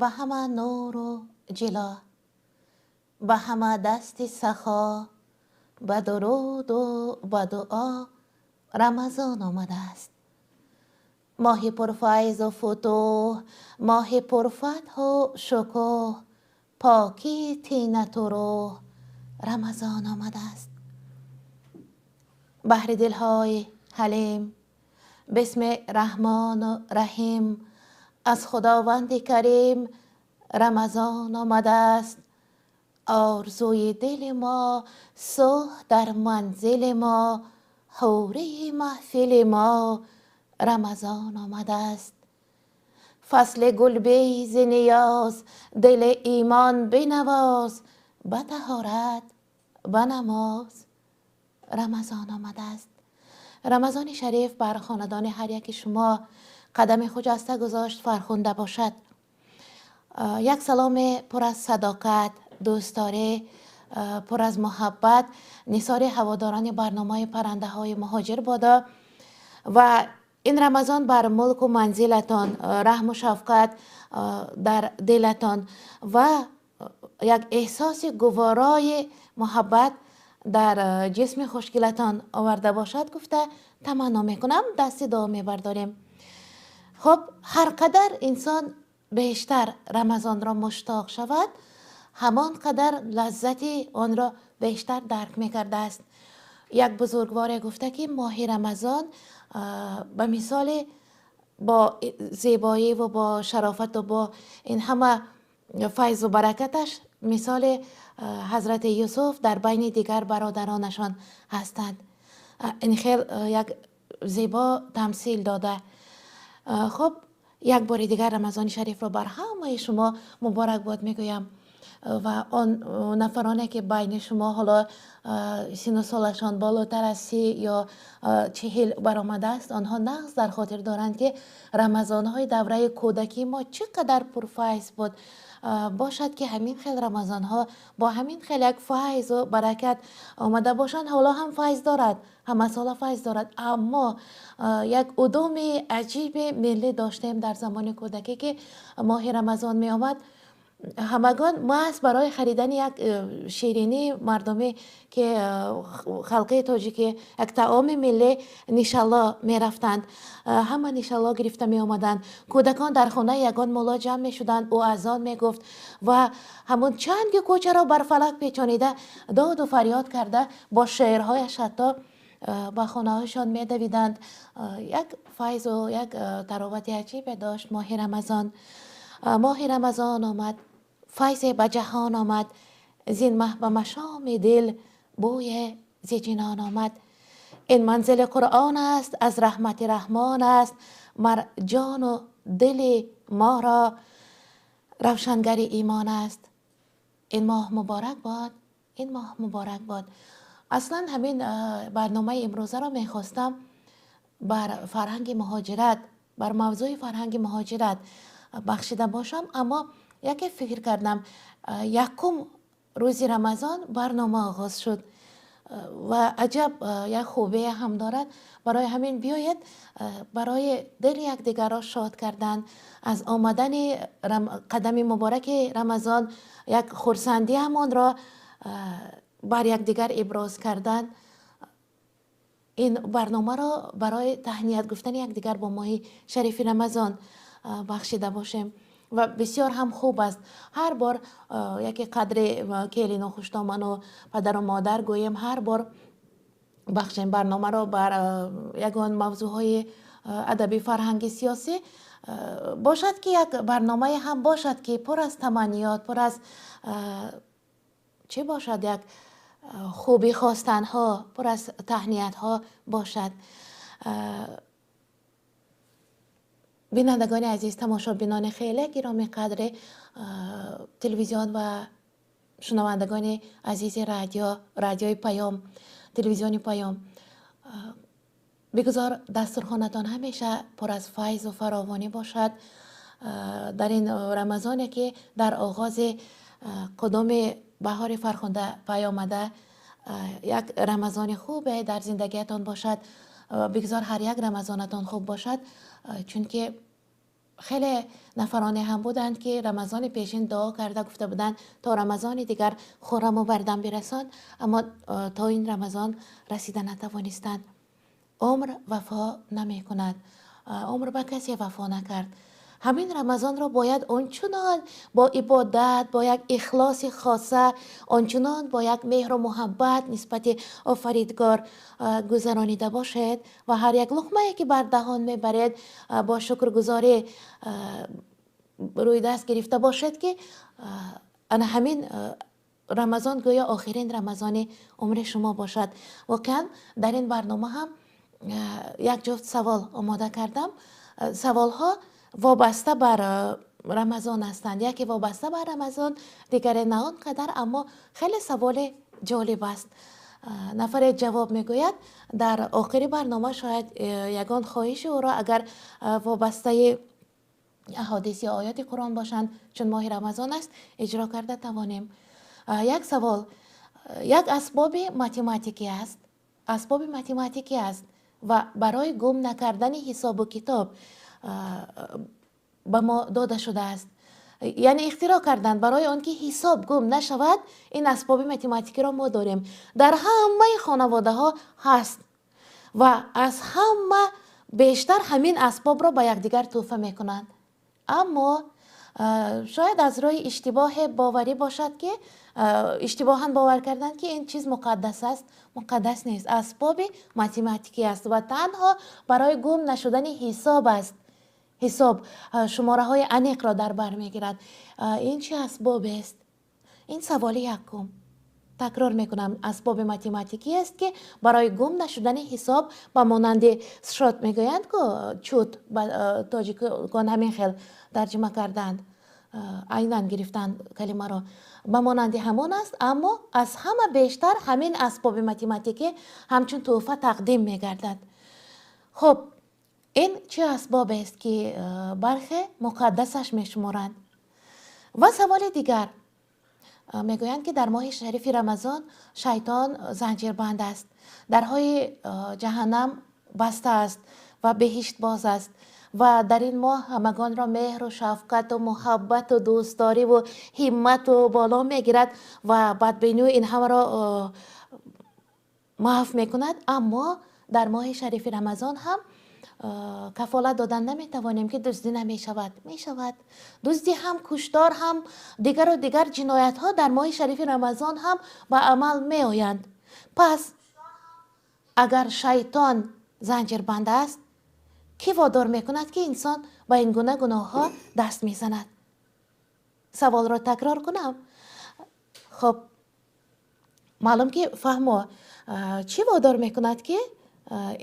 Ба ҳама нуру ҷило, ба ҳама дасти сахо, ба дуруду ба дуо Рамазон омадааст. Моҳи пурфайзу футӯҳ, моҳи пурфатҳу шукӯҳ, покии тинату рӯҳ Рамазон омадааст. Баҳри дилҳои ҳалим, бисми Раҳмону Раҳим, аз Худованди Карим Рамазон омадааст. Орзуи дили мо, сулҳ дар манзили мо, ҳурии маҳфили мо Рамазон омадааст. Фасли гулбези ниёз, дили имон бинавоз, ба таҳорат, ба намоз Рамазон омадааст. Рамазони шариф бар хонадони ҳар яки шумо қадами хуҷаста гузошт, фархунда бошад. Як саломе пур аз садоқат, дӯстдорӣ, пур аз муҳаббат нисори ҳаводорони барномаи паррандаҳои муҳоҷир бодо ва ин Рамазон бар мулку манзилатон раҳму шафқат дар дилатон ва як эҳсоси гуворои муҳаббат дар ҷисми хушгилатон оварда бошад гуфта таманно мекунам, дасти дуо мебардорем. Хуб, ҳар қадар инсон бештар Рамазонро муштоқ шавад, ҳамон қадар лаззати онро бештар дарк мекардааст. Як бузургворе гуфта, ки моҳи Рамазон ба мисоли бо зебоӣ ва бо шарофату бо ин ҳама файзу баракаташ мисоли ҳазрати Юсуф дар байни дигар бародаронашон ҳастанд. Ин хел як зебо тамсил дода. Хуб, як бори дигар Рамазони шарифро бар ҳамаи шумо муборакбод мегӯям ва он нафароне, ки байни шумо ҳоло сину солашон болотар аз 30 ё 40 баромадааст, онҳо нағз дар хотир доранд, ки рамазонҳои давраи кӯдакии мо чӣ қадар пурфайз буд. Бошад, ки ҳамин хел рамазонҳо бо ҳамин хел як файзу баракат омада бошанд. Ҳоло ҳам файз дорад, ҳамасола файз дорад, аммо як удуми аҷиби миллӣ доштем дар замони кӯдакӣ, ки моҳи Рамазон меомад, ҳамагон маҳз барои харидани як ширинии мардумӣ, ки халқи тоҷикӣ як таоми миллӣ, нишалло мерафтанд, ҳама нишалло гирифта меомаданд. Кӯдакон дар хонаи ягон мулло ҷамъ мешуданд, ӯ азон мегуфт ва ҳамун чанги кӯчаро бар фалак печонида, доду фарёд карда, бо шеърҳояш ҳатто ба хонаҳояшон медавиданд. Як файзу як таровати аҷибе дошт моҳи Рамазон. Моҳи Рамазон омад, файзе ба ҷаҳон омад, зин маҳ ба машоми дил бӯе зи ҷинон омад. Ин манзили Қуръон аст, аз раҳмати Раҳмон аст, мар ҷону дили моро равшангари имон аст. Ин моҳ муборак бод, ин моҳ муборак бод. Аслан ҳамин барномаи имрӯзаро мехостам бар фарҳанги муҳоҷират, бар мавзӯи фарҳанги муҳоҷират бахшида бошам, аммо яке фикр кардам, якум рӯзи Рамазон барнома оғоз шуд ва аҷаб як хубие ҳам дорад. Барои ҳамин биёед, барои дили якдигарро шод кардан аз омадани қадами мубораки Рамазон, як хурсандиамонро бар якдигар иброз кардан, ин барномаро барои таҳният гуфтани якдигар бо моҳи шарифи Рамазон бахшида бошем. Ва бисёр ҳам хуб аст, ҳар бор яке қадри келину хуштоману падару модар гӯем, ҳар бор бахшем барномаро бар ягон мавзӯъҳои адабӣ, фарҳанги, сиёсӣ бошад, ки як барномае ҳам бошад, ки пур аз таманниёт, пур аз чӣ бошад, як хубӣ хостанҳо, пур аз таҳниятҳо бошад. Бинандагони азиз, тамошобинони хеле гиромӣ қадри телевизион ва шунавандагони азизи радио, радиои Паём, телевизиони Паём, бигузор дастурхонатон ҳамеша пур аз файзу фаровонӣ бошад. Дар ин Рамазоне, ки дар оғози қудуми баҳори фархунда пай омада, як Рамазони хубе дар зиндагиятон бошад. Бигзор ҳар як рамазонатон хуб бошад, чунки Хеле нафароне ҳам буданд, ки Рамазони пешин дуо карда гуфта буданд, то Рамазони дигар хӯраму бардам бирасон, аммо то ин Рамазон расида натавонистанд. Умр вафо намекунад, умр ба касе вафо накард. Ҳамин Рамазонро бояд ончунон бо ибодат, бо як ихлоси хоса, ончунон бо як меҳру муҳаббат нисбати Офаридгор гузаронида бошед ва ҳар як луқмае, ки бар даҳон мебаред, бо шукргузорӣ рӯи даст гирифта бошед, ки ана ҳамин Рамазон гӯё охирин Рамазони умри шумо бошад. Воқеан, дар ин барнома ҳам як ҷуфт савол омода кардам. Саволҳо вобаста бар Рамазон ҳастанд, яке вобаста бар Рамазон, дигаре на он қадар, аммо хеле саволи ҷолиб аст. Нафаре ҷавоб мегӯяд, дар охири барнома шояд ягон хоҳиши ӯро, агар вобастаи аҳодис ё оёти Қуръон бошанд, чун моҳи Рамазон аст, иҷро карда тавонем. Як савол: як асбоби математикӣ аст, асбоби математикӣ аст ва барои гум накардани ҳисобу китоб ба мо дода шудааст, яъне ихтироъ карданд барои он ки ҳисоб гум нашавад. Ин асбоби математикиро мо дорем, дар ҳамаи хонаводаҳо ҳаст ва аз ҳама бештар ҳамин асбобро ба якдигар тӯҳфа мекунанд. Аммо шояд аз рӯи иштибоҳе боварӣ бошад, ки иштибоҳан бовар карданд, ки ин чиз муқаддас аст. Муқаддас нест, асбоби математикӣ аст ва танҳо барои гум нашудани ҳисоб аст. Ҳисоб шумораҳои аниқро дар бар мегирад. Ин чӣ асбобест? Ин саволи якум. Такрор мекунам: асбоби математикӣ аст, ки барои гум нашудани ҳисоб, ба монанди счёт мегӯянд ку, чут ба тоҷикон ҳамин хел тарҷима кардаанд, айнан гирифтанд калимаро, ба монанди ҳамон аст. Аммо аз ҳама бештар ҳамин асбоби математикӣ ҳамчун тӯҳфа тақдим мегардад. Хуб, ин чӣ асбобест, ки бархе муқаддасаш мешуморанд? Ва саволи дигар: мегӯянд, ки дар моҳи шарифи Рамазон шайтон занҷирбанд аст, дарҳои ҷаҳаннам баста аст ва беҳишт боз аст ва дар ин моҳ ҳамагонро меҳру шафқату муҳаббату дӯстдориву ҳиммату боло мегирад ва бадбинию ин ҳамаро маҳв мекунад. Аммо дар моҳи шарифи Рамазон ҳам кафолат додан наметавонем, ки дуздӣ намешавад. Мешавад дуздӣ ҳам, куштор ҳам, дигару дигар ҷиноятҳо дар моҳи шарифи Рамазон ҳам ба амал меоянд. Пас агар шайтон занҷирбанд аст, кӣ водор мекунад, ки инсон ба ин гуна гуноҳҳо даст мезанад? Саволро такрор кунам? Хуб, маълум ки фаҳмо. Чӣ водор мекунад, ки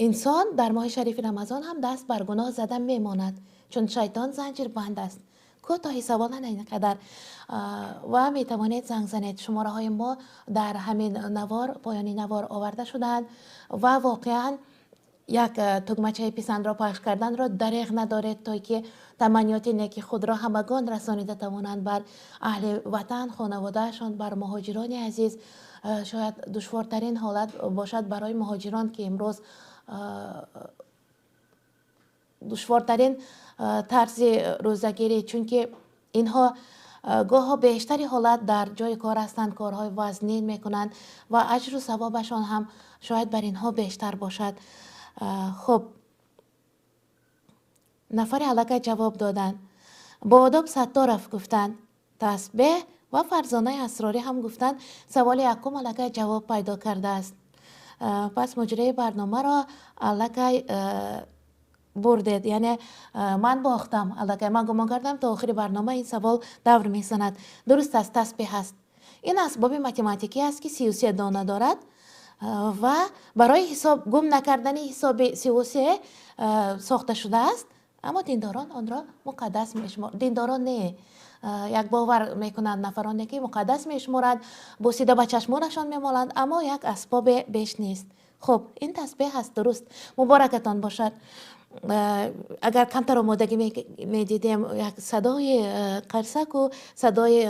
инсон дар моҳи шарифи Рамазон ҳам даст бар гуноҳ зада мемонад, чун шайтон занҷирбанд аст? Кӯтоҳи савол на ин қадар. Ва метавонед занг занед, шумораҳои мо дар ҳамин навор, поёни навор оварда шудаанд. Ва воқеан як тугмачаи писандро пахш карданро дареғ надоред, то ки таманниёти неки худро ҳамагон расонида тавонанд бар аҳли ватан, хонаводаашон, бар муҳоҷирони азиз. Шояд душвортарин ҳолат бошад барои муҳоҷирон, ки имрӯз душвортарин тарзи рӯзагирӣ, чунки инҳо гоҳо бештари ҳолат дар ҷои кор ҳастанд, корҳои вазнин мекунанд ва аҷру савобашон ҳам шояд бар инҳо бештар бошад. Хуб, нафаре аллакай ҷавоб доданд, Боодоб Сатторов гуфтанд тасбеҳ ва Фарзонаи Асрорӣ ҳам гуфтанд. Саволи якум аллакай ҷавоб пайдо кардааст. Пас муҷрии барномаро аллакай бурдед, яъне ман бохтам. Аллакай ман гумон кардам, то охири барнома ин савол давр мезанад. Дуруст аст, тасбеҳ аст. Ин асбоби математикӣ аст, ки 33 дона дорад ва барои ҳисоб гум накардани ҳисоби 33 сохта шудааст. Аммо диндорон онро муқаддас мешуморанд. Диндорон не, як бовар мекунанд нафароне, ки муқаддас мешуморанд, бусида ба чашмонашон мемоланд, аммо як асбобе беш нест. Хуб, ин тасбеҳ аст, дуруст. Муборакатон бошад. Агар камтар омодагӣ медидем, як садои қарсаку садои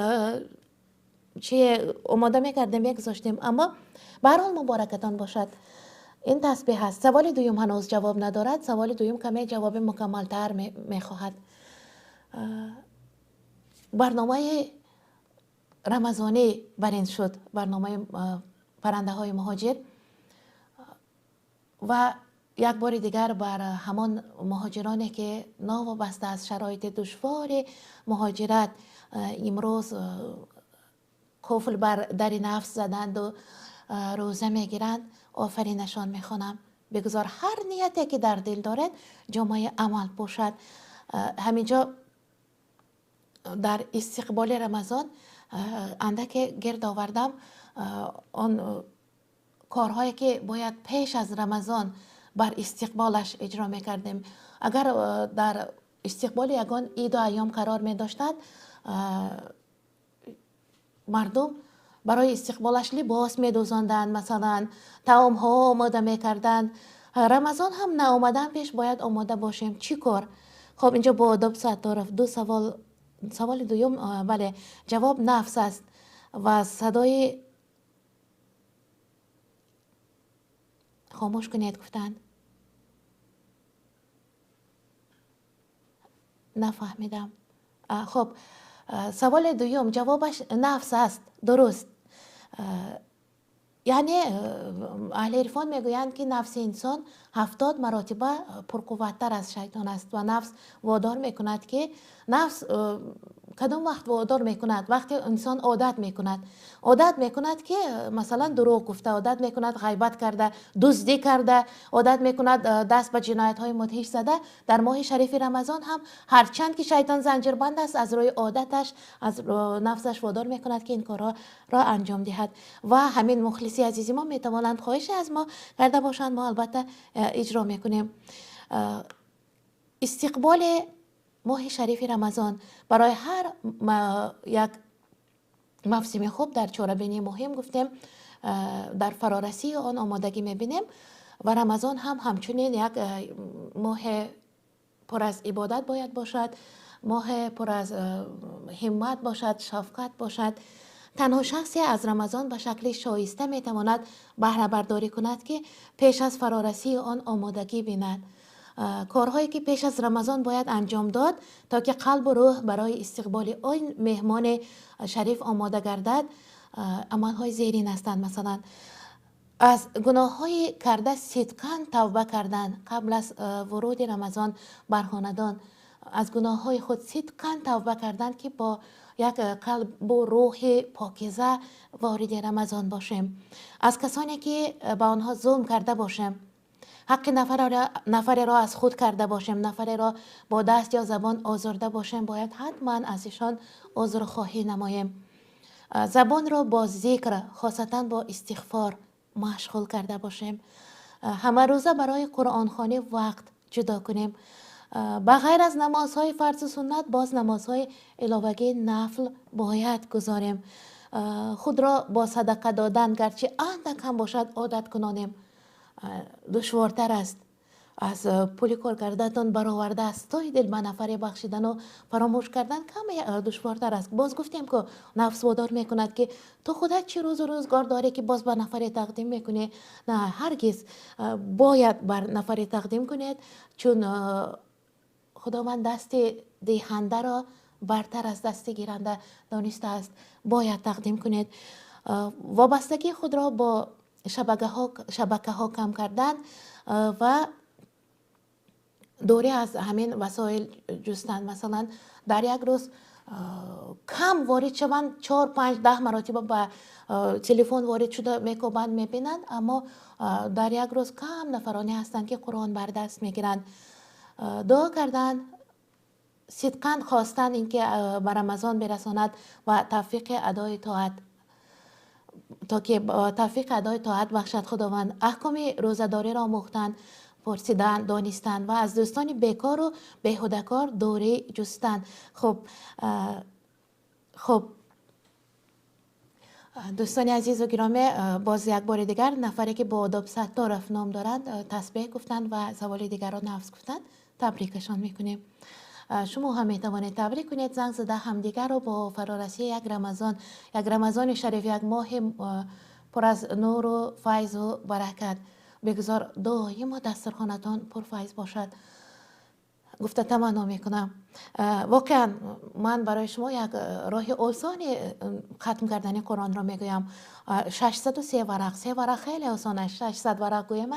чие омода мекардем, мегузоштем, аммо ба ҳар ҳол муборакатон бошад, ин тасбеҳ аст. Саволи дуюм ҳанӯз ҷавоб надорад. Саволи дуюм каме ҷавоби мукаммалтар мехоҳад. Барномаи рамазонӣ бар ин шуд, барномаи паррандаҳои муҳоҷир. Ва як бори дигар бар ҳамон муҳоҷироне, ки новобаста аз шароити душвори муҳоҷират имрӯз қуфл бар дари нафс заданду рӯза мегиранд, офаринашон мехонам. Бигузор ҳар нияте, ки дар дил доред, ҷомаи амал пӯшад. Ҳаминҷо дар истиқболи Рамазон андаке гирд овардам он корҳое, ки бояд пеш аз Рамазон бар истиқболаш иҷро мекардем. Агар дар истиқболи ягон иду айём қарор медоштанд, мардум барои истиқболаш либос медӯзонданд, масалан, таомҳо омода мекарданд. Рамазон ҳам наомадан пеш бояд омода бошем. Чӣ кор? Хоб, инҷо бо Одоб Сатторов ду савол. Саволи дуюм, бале, ҷавоб нафс аст ва садои хомӯш кунед гуфтанд. Нафаҳмидам. Хоб, саволи дуюм ҷавобаш нафс аст, дуруст. Яъне аҳли ирфон мегӯянд, ки нафси инсон 70 маротиба пурқувваттар аз шайтон аст ва нафс водор мекунад, ки нафс кадом вақт водор мекунад? Вақте инсон одат мекунад, одат мекунад, ки масалан дурӯғ гуфта, одат мекунад ғайбат карда, дуздӣ карда, одат мекунад даст ба ҷиноятҳои мудҳиш зада. Дар моҳи шарифи Рамазон ҳам ҳарчанд ки шайтон занҷирбанд аст, аз рӯи одаташ аз нафсаш водор мекунад, ки ин корҳоро анҷом диҳад. Ва ҳамин мухлиси азизи мо метавонанд хоҳише аз мо карда бошанд, мо албатта иҷро мекунем. Истиқболи моҳи шарифи Рамазон барои ҳар як мавсими хуб дар чорабинии муҳим гуфтем, дар фарорасии он омодагӣ мебинем ва Рамазон ҳам ҳамчунин як моҳе пур аз ибодат бояд бошад, моҳе пур аз ҳиммат бошад, шафқат бошад. Танҳо шахсе аз Рамазон ба шакли шоиста метавонад баҳрабардорӣ кунад, ки пеш аз фарорасии он омодагӣ бинад. Корҳое, ки пеш аз Рамазон бояд анҷом дод, то ки қалбу рӯҳ барои истиқболи он меҳмони шариф омода гардад, амалҳои зерин ҳастанд. Масалан, аз гуноҳҳои карда сидқан тавба кардан қабл аз вуруди Рамазон бар хонадон, аз гуноҳҳои худ сидқан тавба кардан, ки бо як қалбу рӯҳи покиза вориди Рамазон бошем. Аз касоне, ки ба онҳо зулм карда бошем, ҳаққи нафареро аз худ карда бошем, нафареро бо даст ё забон озурда бошем, бояд ҳатман аз ишон узрхоҳӣ намоем. Забонро бо зикр, хосатан бо истиғфор машғул карда бошем. Ҳамарӯза барои қуръонхонӣ вақт ҷудо кунем. Ба ғайр аз намозҳои фарзу суннат, боз намозҳои иловагии нафл бояд гузорем. Худро бо садақа додан, гарчи андак ҳам бошад, одат кунонем. Душвортар аст аз пули кор кардатон бароварда аз тои дил ба нафаре бахшидану фаромӯш кардан каме душвортар аст. Боз гуфтем, ку нафс водор мекунад, ки ту худат чӣ рӯзу рӯзгор дорӣ, ки боз ба нафаре тақдим мекунӣ? На, ҳаргиз, бояд бар нафаре тақдим кунед, чун Худованд дасти диҳандаро бартар аз дасти гиранда донистааст. Бояд тақдим кунед. Вобастагии худро бо шабакаҳо кам кардан ва дурӣ аз ҳамин васоил ҷустан. Масалан, дар як рӯз кам ворид шаванд, 4, 5, 10 маротиба ба телефон ворид шуда мекобанд, мебинанд, аммо дар як рӯз кам нафароне ҳастанд, ки Қуръон бар даст мегиранд. Дуо кардан, сидқан хостан ин ки ба Рамазон бирасонад ва тавфиқи адои тоат, то ки тавфиқи адои тоат бахшад Худованд. Аҳкоми рӯзадориро омӯхтан, пурсидан, донистан ва аз дӯстони бекору беҳудакор дурӣ ҷустан. Хуб, дӯстони азизу гиромӣ, боз як бори дигар нафаре, ки бо Одоб Сатторов ном доранд, тасбеҳ гуфтанд ва саволи дигарро нафс гуфтанд, табрикашон мекунем. Шумо ҳам метавонед табрик кунед, занг зада ҳамдигарро бо фарорасии як Рамазон, як Рамазони шариф, як моҳи пур аз нуру файзу баракат. Бигузор доимо дастурхонатон пурфайз бошад. Гуфта таманно мекунам. Воқеан ман барои шумо як роҳи осони хатм кардани Қуръонро мегӯям. 603 варақ, се варақ хеле осон аст. 600 варақ гӯем,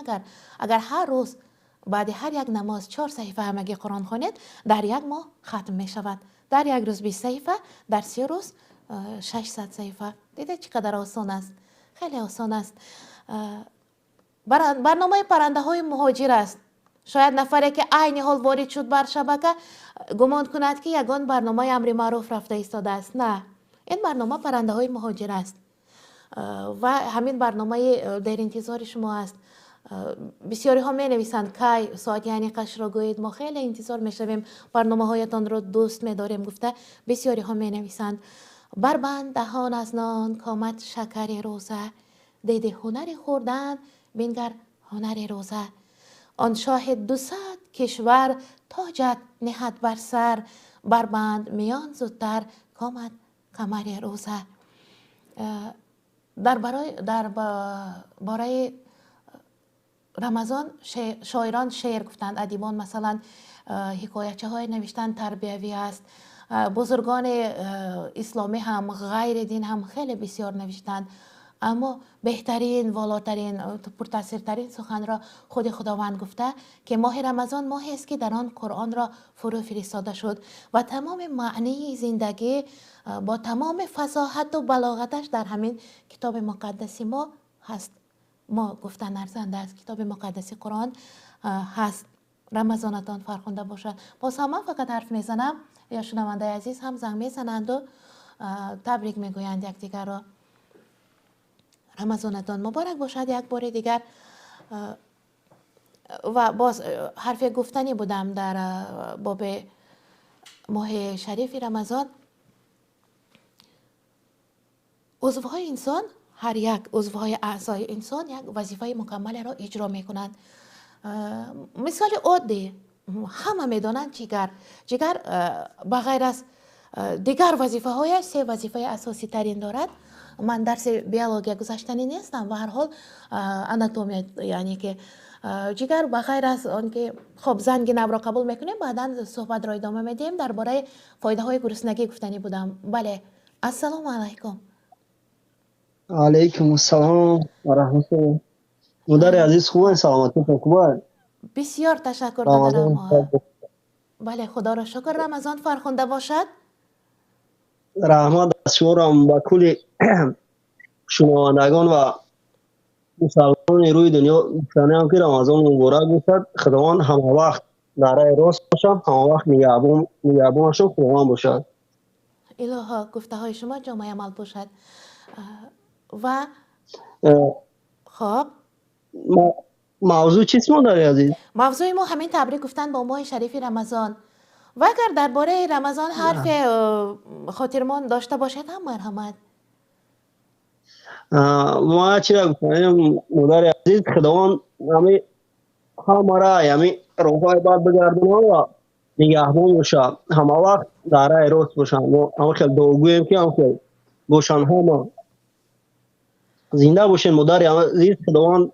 агар ҳар рӯз баъди ҳар як намоз 4 саҳифа ҳамагӣ Қуръон хонед, дар як моҳ хатм мешавад. Дар як рӯз 20 саҳифа, дар 30 рӯз 600 саҳифа. Дидед чӣ қадар осон аст? Хеле осон аст. Барномаи паррандаҳои муҳоҷир аст. Шояд нафаре ки айни ҳол ворид шуд бар шабака, гумон кунад ки ягон барномаи амри маъруф рафта истодааст. На, ин барнома паррандаҳои муҳоҷир аст ва ҳамин барномаи деринтизори шумо аст. Бисёриҳо менависанд, кай соати аниқашро гӯед, мо хеле интизор мешавем, барномаҳоятонро дӯст медорем, гуфта бисёриҳо менависанд. Барбанд даҳон аз нон, комад шакари рӯза, диди ҳунари хӯрдан, бингар ҳунари рӯза. Он шоҳи 200 кишвар тоҷат ниҳад бар сар, барбанд миён зудтар, комад камари рӯза. Дар бораи Рамазон шоирон шеър гуфтанд, адибон масалан ҳикоячаҳое навиштанд, тарбиявӣ аст. Бузургони исломӣ ҳам, ғайри дин ҳам хеле бисёр навиштанд. Аммо беҳтарин, волотарин, пуртаъсиртарин суханро худи Худованд гуфта, ки моҳи Рамазон моҳест, ки дар он Қуръонро фурӯ фиристода шуд ва тамоми маънии зиндагӣ бо тамоми фасоҳату балоғаташ дар ҳамин китоби муқаддаси мо ҳаст. Мо гуфтан арзанда аст, китоби муқаддаси Қуръон ҳаст. Рамазонатон фархунда бошад. Боз ҳам ман фақат ҳарф мезанам, ё шунавандаи азиз ҳам занг мезананду табрик мегӯянд якдигарро. Рамазонатон муборак бошад як бори дигар. Ва боз ҳарфе гуфтанӣ будам дар боби моҳи шарифи Рамазон. Узвҳои инсон, ҳар як узвҳои аъзои инсон як вазифаи мукаммалеро иҷро мекунанд. Мисоли оддӣ ҳама медонанд ҷигар. Ҷигар ба ғайр аз дигар вазифаҳояш се вазифаи асоситарин дорад. Ман дарси биология гузаштанӣ нестам, ба ҳар ҳол анатомия, яъне ки ҷигар ба ғайр аз он ки хоб занги навро қабул мекунем, баъдан суҳбатро идома медиҳем. Дар бораи фоидаҳои гуруснагӣ гуфтанӣ будам. Бале, ассалому алайкум. Алайкум ассалом ва раҳматуллоҳ. Модари азиз, хуб, саломатӣ хуб? Бисёр ташаккур додарам. Бале, худоро шукр, Рамазон фархунда бошад. Раҳмат аз шуморам ба кулли шунавандагон ва мусалмонони рӯи дунё гуфтаниам, ки Рамазон муборак бошад. Худованд ҳамавақт дар раи рост бошад, ҳамавақт нигаҳбонашон Худованд бошад. Илоҳо, гуфтаҳои шумо ҷомаи амал бошад. Ва хоб мавзӯъ чист, модари азиз? Мавзӯи мо ҳамин табрик гуфтан бо моҳи шарифи Рамазон. Ва агар дар бораи Рамазон ҳарфе хотирмон дошта бошед ҳам марҳамат. Ма чира гуфтаем, модари азиз, Худованд ҳами ҳамара ҳами роҳҳои бад бигардонад ва нигаҳбон бошад, ҳамавақт дар раи рост бошанд. Мо ҳама хел дуогӯем, ки ҳам хел бошанд, ҳама зинда бошед, модари азиз. Худованд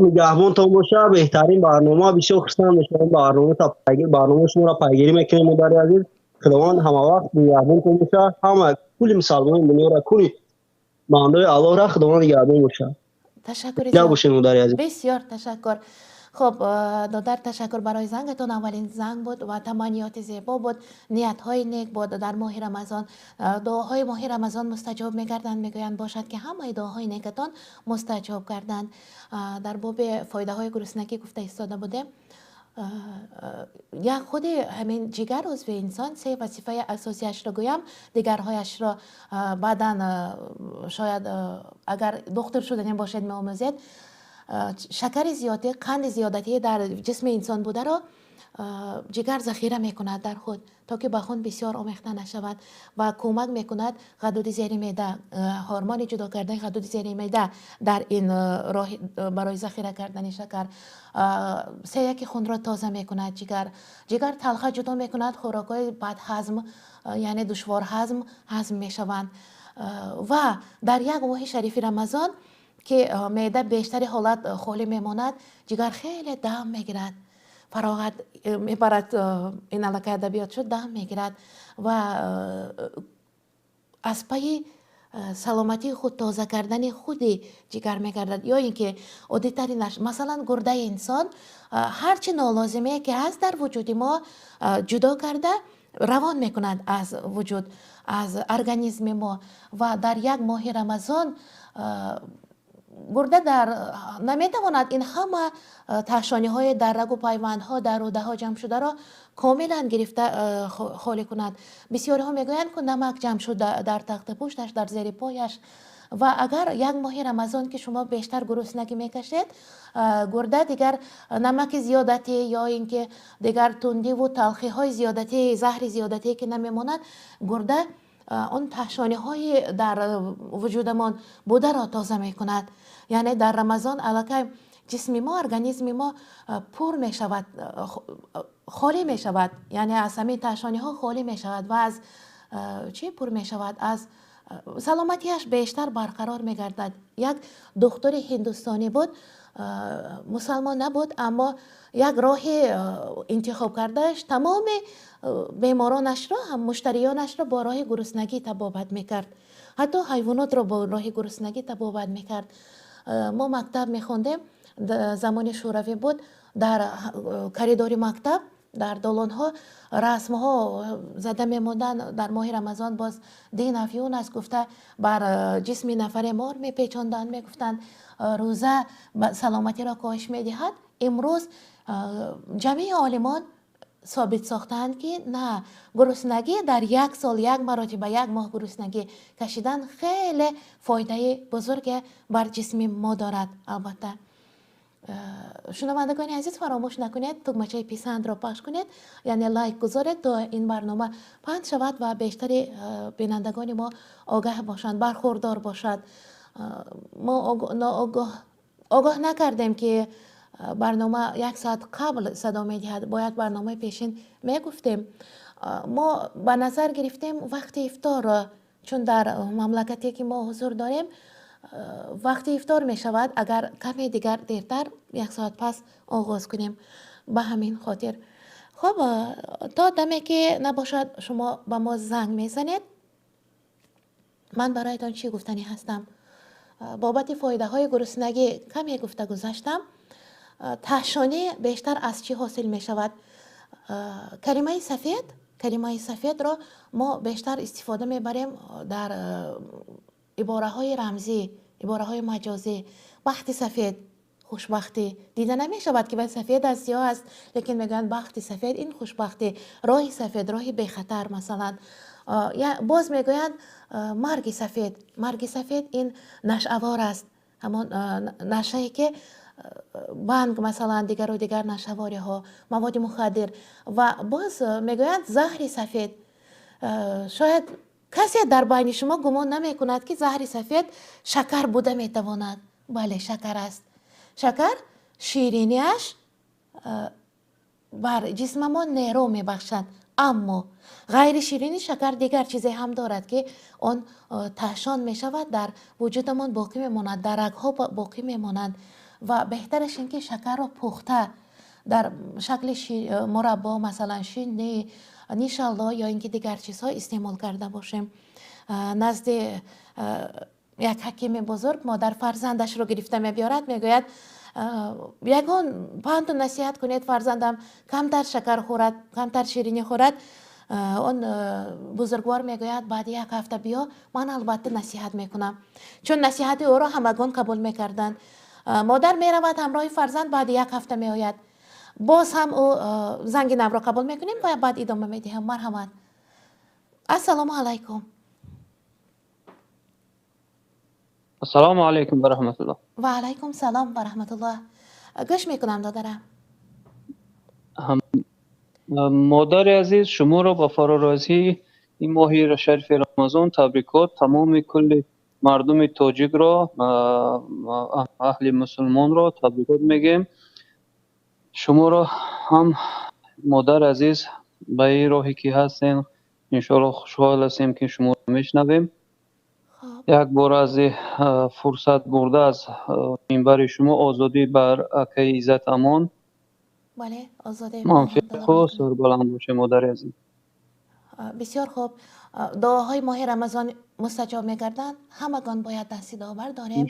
нигаҳбонтон бошад. Беҳтарин барнома, бисёр хурсанд мешавам, барномаи шуморо пайгирӣ мекунем, модари азиз. Худованд ҳамавақт нигаҳбонтон бошад, ҳама кулли мусалмони дунёро, кулли бандаи Аллоҳро Худованд нигаҳбон бошад. Ташаккур бошед, модари азиз. Бисёр ташаккур. Хуб, додар, ташаккур барои зангатон. Аввалин занг буд ва таманниёти зебо буд, ниятҳои нек буд дар моҳи Рамазон. Дуоҳои моҳи Рамазон мустаҷоб мегарданд, мегӯянд, бошад ки ҳамаи дуоҳои некатон мустаҷоб гарданд. Дар боби фоидаҳои гуруснагӣ гуфта истода будем. Як худи ҳамин ҷигар узви инсон се вазифаи асосияшро гӯям, дигарҳояшро баъдан шояд агар духтур шуданем бошед меомӯзед. Шакари зиёдӣ, қанди зиёдатӣ дар ҷисми инсон бударо ҷигар захира мекунад дар худ, то ки ба хун бисёр омехта нашавад ва кӯмак мекунад ғадуди зери меъда, ҳормони ҷудо кардани ғадуди зери меъда дар ин роҳ барои захира кардани шакар. Сеяки хунро тоза мекунад ҷигар. Ҷигар талха ҷудо мекунад, хӯрокҳои бадҳазм, яъне душворҳазм ҳазм мешаванд. Ва дар як моҳи шарифи Рамазон ки меъда бештари ҳолат холӣ мемонад, ҷигар хеле дам мегирад. Фароғат мебарад, ин аллакай адабиёт шуд, дам мегирад ва аз пайи саломатии худ тоза кардани худи ҷигар мегардад. Ё ин ки оддитаринаш, масалан, гурдаи инсон ҳар чи нолозимае ки ҳаст дар вуҷуди мо ҷудо карда равон мекунад аз вуҷуд, аз организми мо. Ва дар як моҳи Рамазон гурда дар наметавонад ин ҳама таҳшониҳои дар рагу пайвандҳо, дар рӯдаҳо ҷамъ шударо комилан гирифта холӣ кунад. Бисёриҳо мегӯянд, ку намак ҷамъ шуд дар тахти пушташ, дар зери пояш. Ва агар як моҳи Рамазон ки шумо бештар гуруснагӣ мекашед, гурда дигар намаки зиёдатӣ ё ин ки дигар тундиву талхиҳои зиёдатӣ, заҳри зиёдатие ки намемонад, гурда он таҳшониҳои дар вуҷудамон бударо тоза мекунад. Яъне дар Рамазон аллакай ҷисми мо, организми мо пур мешавад, холӣ мешавад, яъне аз ҳамин таҳшониҳо холӣ мешавад ва аз чӣ пур мешавад? Аз саломатиаш бештар барқарор мегардад. Як духтури ҳиндустонӣ буд, мусалмон набуд, аммо як роҳи интихоб кардааш тамоми беморонашро, ҳам муштариёнашро бо роҳи гуруснагӣ табобат мекард. Ҳатто ҳайвонотро бо роҳи гуруснагӣ табобат мекард. Мо мактаб мехондем, замони Шӯравӣ буд, дар коридори мактаб, дар долонҳо расмҳо зада мемонданд. Дар моҳи Рамазон боз дин афюн аст гуфта бар ҷисми нафаре мор мепечонданд, мегуфтанд рӯза саломатиро коҳиш медиҳад. Имрӯз ҷамъи олимон собит сохтаанд, ки на, гуруснагӣ дар як сол як маротиба, як моҳ гуруснагӣ кашидан хеле фоидаи бузурге бар ҷисми мо дорад. Албатта, шунавандагони азиз, фаромӯш накунед тугмачаи писандро пахш кунед, яъне лайк гузоред, то ин барнома паҳн шавад ва бештари бинандагони мо огаҳ бошанд, бархурдор бошад. Мо огоҳ накардем, ки барнома як соат қабл садо медиҳад. Бояд барномаи пешин мегуфтем. Мо ба назар гирифтем вақти ифторро, чун дар мамлакате ки мо ҳузур дорем, вақти ифтор мешавад, агар каме дигар дертар, як соат пас оғоз кунем, ба ҳамин хотир. Хуб, то даме ки набошад шумо ба мо занг мезанед, ман бароятон чӣ гуфтанӣ ҳастам? Бобати фоидаҳои гуруснагӣ каме гуфта гузаштам. Таҳшонӣ бештар аз чӣ ҳосил мешавад? Калимаи сафед, калимаи сафедро мо бештар истифода мебарем дар ибораҳои рамзӣ, ибораҳои маҷозӣ. Бахти сафед, хушбахтӣ. Дида намешавад, ки вай сафед аст, сиёҳ аст, лекин мегӯянд бахти сафед ин хушбахтӣ, роҳи сафед, роҳи бехатар масалан. Боз мегӯянд марги сафед. Марги сафед ин нашъавор аст, ҳамон нашъае ки банг масалан, дигару дигар нашъавориҳо, маводи мухаддир. Ва боз мегӯянд заҳри сафед. Шояд касе дар байни шумо гумон намекунад, ки заҳри сафед шакар буда метавонад. Бале, шакар аст. Шакар шириниаш бар ҷисмамон нерӯ мебахшад, аммо ғайри ширини шакар дигар чизе ҳам дорад, ки он таҳшон мешавад, дар вуҷудамон боқӣ мемонад, дар рагҳо боқӣ мемонанд. Ва беҳтараш ин ки шакарро пухта дар шакли мураббо, масалан, шинни, нишалло ё ин ки дигар чизҳо истеъмол карда бошем. Назди як ҳакими бузург модар фарзандашро гирифта мебиёрад, мегӯяд: «Ягон панду насиҳат кунед, фарзандам камтар шакар хӯрад, камтар ширинӣ хӯрад». Он бузургвор мегӯяд: «Баъди як ҳафта биё, ман албатта насиҳат мекунам», чун насиҳати ӯро ҳамагон қабул мекарданд. Модар меравад ҳамроҳи фарзанд, баъди як ҳафта меояд. Боз ҳам ӯ занги навро қабул мекунем ва баъд идома медиҳам. Марҳамат, ассалому алайкум. Ассалому алайкум ва раҳматуллоҳ. Ва алайкум салом ва раҳматуллоҳ. Гӯш мекунам, додарам. Модари азиз, шуморо ба фарорасии ин моҳи шарифи Рамазон табрикот, тамоми кулли мардуми тоҷикро, аҳли мусулмонро табрикот мегӯем. Шуморо ҳам, модари азиз, ба ин роҳе ки ҳастем, иншоаллоҳ хушҳол ҳастем, ки шуморо мешнавем. Як бор аз фурсат бурда аз минбари шумо озодӣ бар акаи Иззат Амон. Бале, озодӣ муваффақ, сарбаланд бошед, модари азиз. Бисёр хуб. Дуоҳои моҳи Рамазон мустаҷоб мегарданд. Ҳамагон бояд дасти дуо бардорем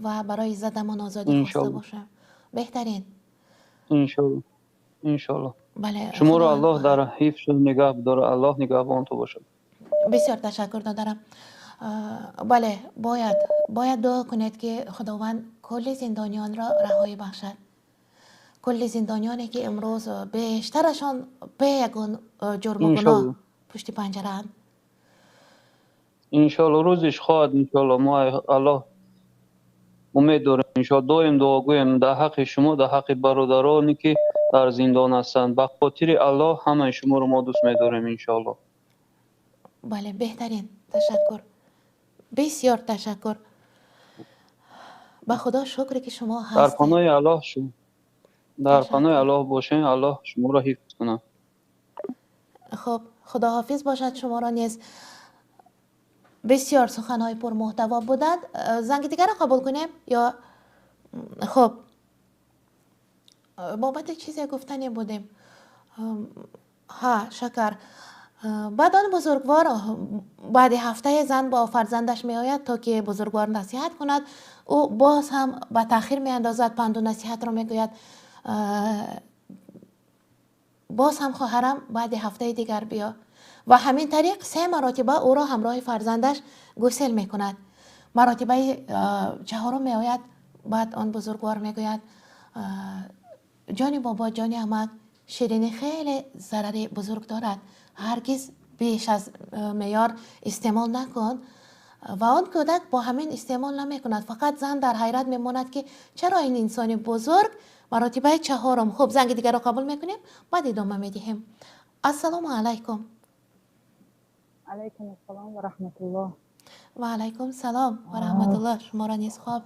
ва барои задамон озодӣ хоста бошем. Беҳтарин. Иншоаллоҳ, иншоаллоҳ. Бале. Шуморо Аллоҳ дар ҳифз нигаҳ дорад, Аллоҳ нигаҳбон ту бошад. Бисёр ташаккур додарам. Бале, бояд дуо кунед, ки Худованд кулли зиндониёнро раҳоӣ бахшад. Кулли зиндониёне, ки имрӯз бештарашон бе ягон ҷурму гуноҳ пушти панҷараанд. Иншоаллоҳ, рӯзиш хоҳад, иншоаллоҳ. Мо Аллоҳ умед дорем, иншоаллоҳ, доим дуогӯем дар ҳаққи шумо, дар ҳаққи бародароне, ки дар зиндон ҳастанд. Ба хотири Аллоҳ ҳамаи шуморо мо дӯст медорем, иншоаллоҳ. Бале, беҳтарин. Ташаккур, бисёр ташаккур. Ба Худо шукре, ки шумо Дар ҳастед. паноҳи Аллоҳ, дар паноҳи Аллоҳ бошед, Аллоҳ шуморо ҳифз кунад. Хуб, Худоҳофиз бошад шуморо низ. Бисёр суханҳои пурмуҳтаво буданд. Занги дигарро қабул кунем ё хуб, бобати чизе гуфтане будем. Ҳа, шакар. Баъд он бузургвор баъди ҳафтае зан бо фарзандаш меояд, то ки бузургвор насиҳат кунад. Ӯ боз ҳам ба таъхир меандозад, панду насиҳатро мегӯяд: «Боз ҳам, хоҳарам, баъди ҳафтаи дигар биё». Ва ҳамин тариқ се маротиба ӯро ҳамроҳи фарзандаш гусел мекунад. Маротибаи чаҳорум меояд. Баъд он бузургвор мегӯяд: «Ҷони бобо, ҷони амак, ширинӣ хеле зарари бузург дорад, ҳаргиз беш аз меъёр истеъмол накун». Ва он кӯдак бо ҳамин истеъмол намекунад. Фақат зан дар ҳайрат мемонад, ки чаро ин инсони бузург маротибаи чаҳорум. Хуб, занги дигарро қабул мекунем, баъд идома медиҳем. Ассалому алайкум. Алайкум ассалом ва раҳматуллоҳ. Ва алайкум салом ва раҳматуллоҳ. Шуморо низ хоб.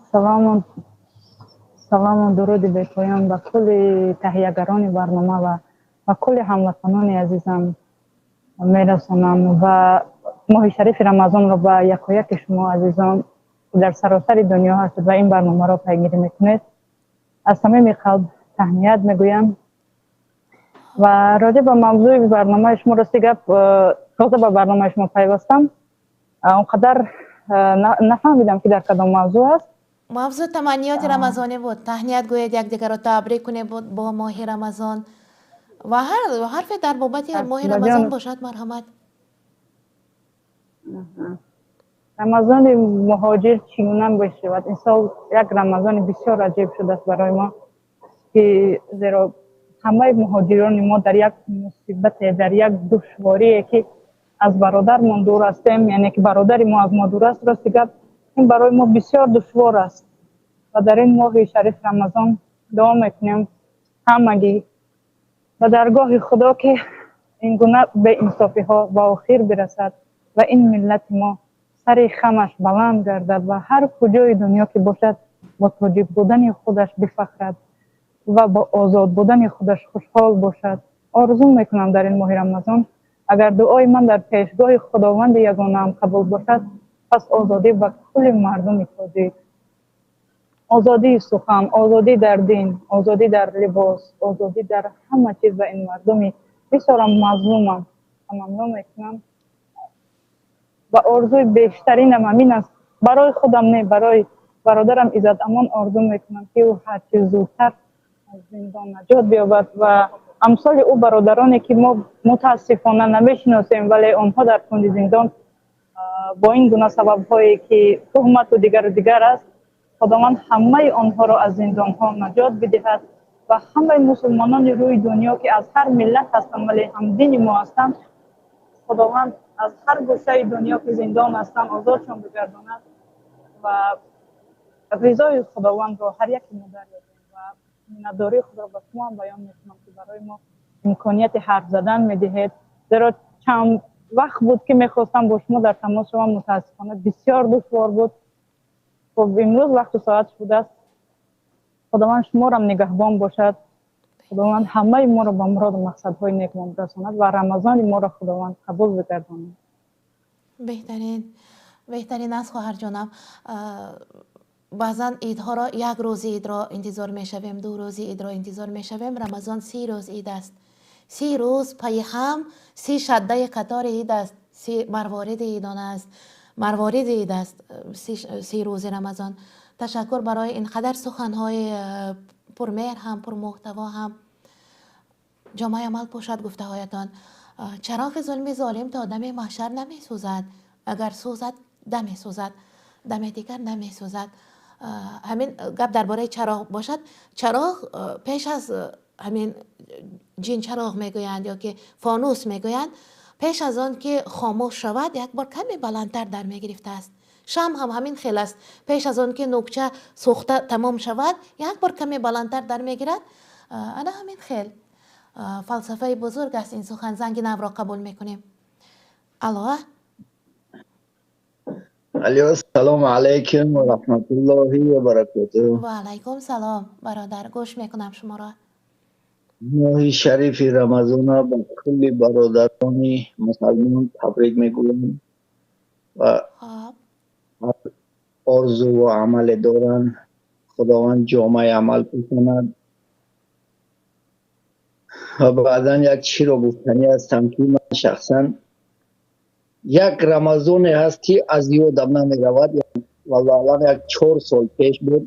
Салому дуруди бепоён ба кулли таҳиягарони барнома ва ба кулли ҳамватанони азизам мерасонам ва моҳи шарифи Рамазонро ба якояки шумо азизон, ки дар саросари дунё ҳастед ва ин барномаро пайгирӣ мекунед, аз самими қалб таҳният мегӯям. Ва роҷеъ ба мавзӯи барномаи шумо, рости гап, тоза ба барномаи шумо пайвастам, он қадар нафаҳмидам, ки дар кадом мавзӯъ аст. Мавзӯъ таманниёти рамазонӣ буд. Таҳният гӯед, якдигарро табрик кунед бо моҳи Рамазон ва ҳар ҳарфе дар бобати моҳи Рамазон бошад, марҳамат. Рамазони муҳоҷир чӣ гуна бишавад? Ин сол як Рамазони бисёр аҷиб шудааст барои мо, ки зеро ҳамаи муҳоҷирони мо дар як мусибате, дар як душворие, ки аз бародармон дур ҳастем, яъне ки бародари мо аз мо дур аст. Рости гап, ин барои мо бисёр душвор аст ва дар ин моҳи шариф Рамазон дуо мекунем ҳамагӣ ба даргоҳи Худо, ки ин гуна беинсофиҳо ба охир бирасад ва ин миллати мо сари хамаш баланд гардад ва ҳар куҷои дунё ки бошад, бо тоҷик будани худаш бифахрад ва бо озод будани худаш хушҳол бошад. Орзу мекунам, дар ин моҳи Рамазон агар дуои ман дар пешгоҳи Худованди ягонаам қабул бошад, пас озодӣ ба кулли мардуми тоҷик, озодии сухан, озодӣ дар дин, озодӣ дар либос, озодӣ дар ҳама чиз ба ин мардуми бисёрам мазлумам таманно мекунам. Ва орзуи бештаринам ҳамин аст. Барои худам не, барои бародарам Иззат Амон орзу мекунам, ки ӯ ҳарчи зудтар аз зиндон наҷот биёбад ва амсоли ӯ бародароне, ки мо мутаассифона намешиносем, вале онҳо дар кунҷи зиндон бо ин гуна сабабҳое, ки туҳмату дигару дигар аст, Худованд ҳамаи онҳоро аз зиндонҳо наҷот бидиҳад ва ҳамаи мусулмонони рӯи дунё, ки аз ҳар миллат ҳастанд, вале ҳамдини мо ҳастанд, Худованд аз ҳар гӯшаи дунё, ки зиндон ҳастанд, озодшон бигардонад ва ризои Худовандро ҳар яке мо дарёбем. Ва миннатдории худро ба шумо ҳам баён мекунам, ки барои мо имконияти ҳарф задан медиҳед, зеро чанд вақт буд, ки мехостам бо шумо дар тамос шавам, мутаассифона бисёр душвор буд. Хуб, имрӯз вақту соат шудааст. Худованд шуморам нигаҳбон бошад. Худованд ҳамаи моро ба муроду мақсадҳои некмон расонад ва Рамазони моро Худованд қабул бигардонад. Беҳтарин, беҳтарин аст, хоҳарҷонам. Баъзан идҳоро як рӯзи идро интизор мешавем, 2 рӯзи идро интизор мешавем. Рамазон 30 рӯз ид аст. 30 рӯз пайи ҳам 30 шаддаи қатори ид аст, 30 марвориди идон аст, марвориди ид аст, 30 рӯзи Рамазон. Ташаккур барои ин қадар суханҳои пурмеҳр ҳам, пурмуҳтаво ҳам. Ҷомаи амал пӯшад гуфтаҳоятон. Чароғи зулми золим то дами маҳшар намесӯзад, агар сӯзад дамесӯзад, дами дигар намесӯзад. Ҳамин гап дар бораи чароғ бошад. Чароғ пеш аз ҳамин ҷинчароғ мегӯянд ё ки фонус мегӯянд, пеш аз он ки хомӯш шавад як бор каме баландтар дар мегирифтааст. Шам ҳам ҳамин хел аст, пеш аз он ки нукча сӯхта тамом шавад як бор каме баландтар дар мегирад. Ана ҳамин хел фалсафаи бузург аст ин сухан. Занги навро қабул мекунем. Алло. Алло, салому алайкум ва раҳматуллоҳи ва баракотуҳ. Ва алайкум салом, бародар, гӯш мекунам шуморо. Моҳи шарифи Рамазона ба кулли бародарони мусалмон табрик мегӯям ва орзу ва амале доранд, Худованд ҷомаи амал пӯшонад. Ва баъдан як чиро гуфтанӣ ҳастам, ки ман шахсан як Рамазоне ҳаст, ки аз ёдам намеравад. Валлоҳу аълам, як 4 сол пеш буд,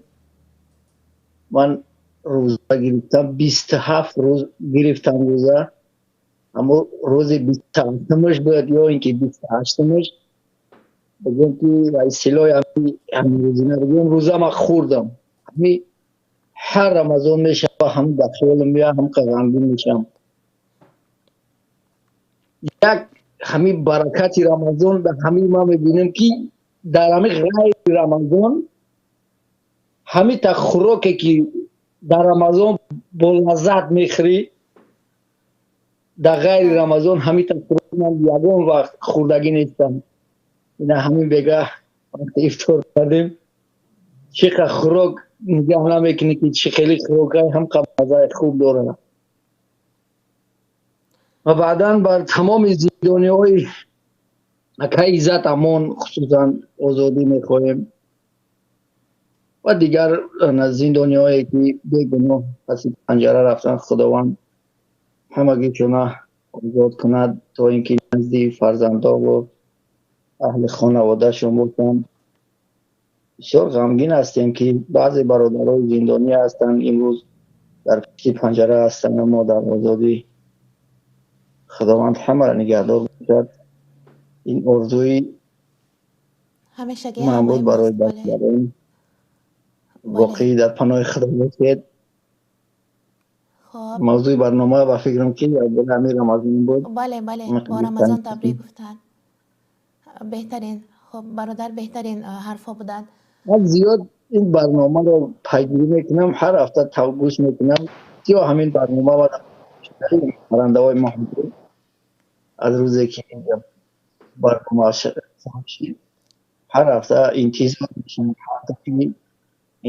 ман рӯза гирифтам, 27 рӯз гирифтам рӯза. Аммо рӯзи 27-умаш буд ё ин ки 28-умаш, бигӯем ки ба истилоҳи ҳамин рӯзина бигӯем, рӯза ман хӯрдам. Ҳамин ҳар Рамазон мешава, ҳам дар хаёлам меояд, ҳам ғамгин мешавам. Як ҳамин баракати Рамазон дар ҳамин ман мебинам, ки дар ҳамин ғайри Рамазон ҳамин та хӯроке ки дар Рамазон бо лаззат мехӯрӣ, дар ғайри Рамазон ҳамин та хӯрок ман ягон вақт хӯрдагӣ нестам. Ина ҳамин бегаҳ вақте ифтор кардем, чӣ қадр хӯрок нигоҳ намекунӣ, ки чӣ хеле хӯрокҳои ҳам маззаи хуб дорад. Ва баъдан бар тамоми зиндониҳои акаи Иззат Амон хусусан озодӣ мехоҳем ва дигар зиндониҳое ки бегуноҳ паси панҷара рафтан, Худованд ҳамагишона озод кунад, то ин ки назди фарзандо ва аҳли хонаводаашон бошанд. Бисёр ғамгин ҳастем, ки баъзе бародарои зиндонӣ ҳастанд, имрӯз дар пушти панҷара ҳастанд, аммо дар озодӣ. Худованд ҳамаро нигаҳдор бошад. Ин орзуи ман буд барои бародарон. Воқеӣ дар паноҳи Худо бошед. Мавзӯи барнома ба фикрам ки ҳамин Рамазон буд. Бале, бале, бо Рамазон табрик гуфтанд. Беҳтарин. Хуб, бародар, беҳтарин ҳарфҳо буданд. Ман зиёд ин барномаро пайгирӣ мекунам, ҳар ҳафта гӯш мекунам. Ё ҳамин барнома ва паррандаҳои маҳмуд аз рӯзе ки инҷа барнома шид, ҳар ҳафта интизор мешавем,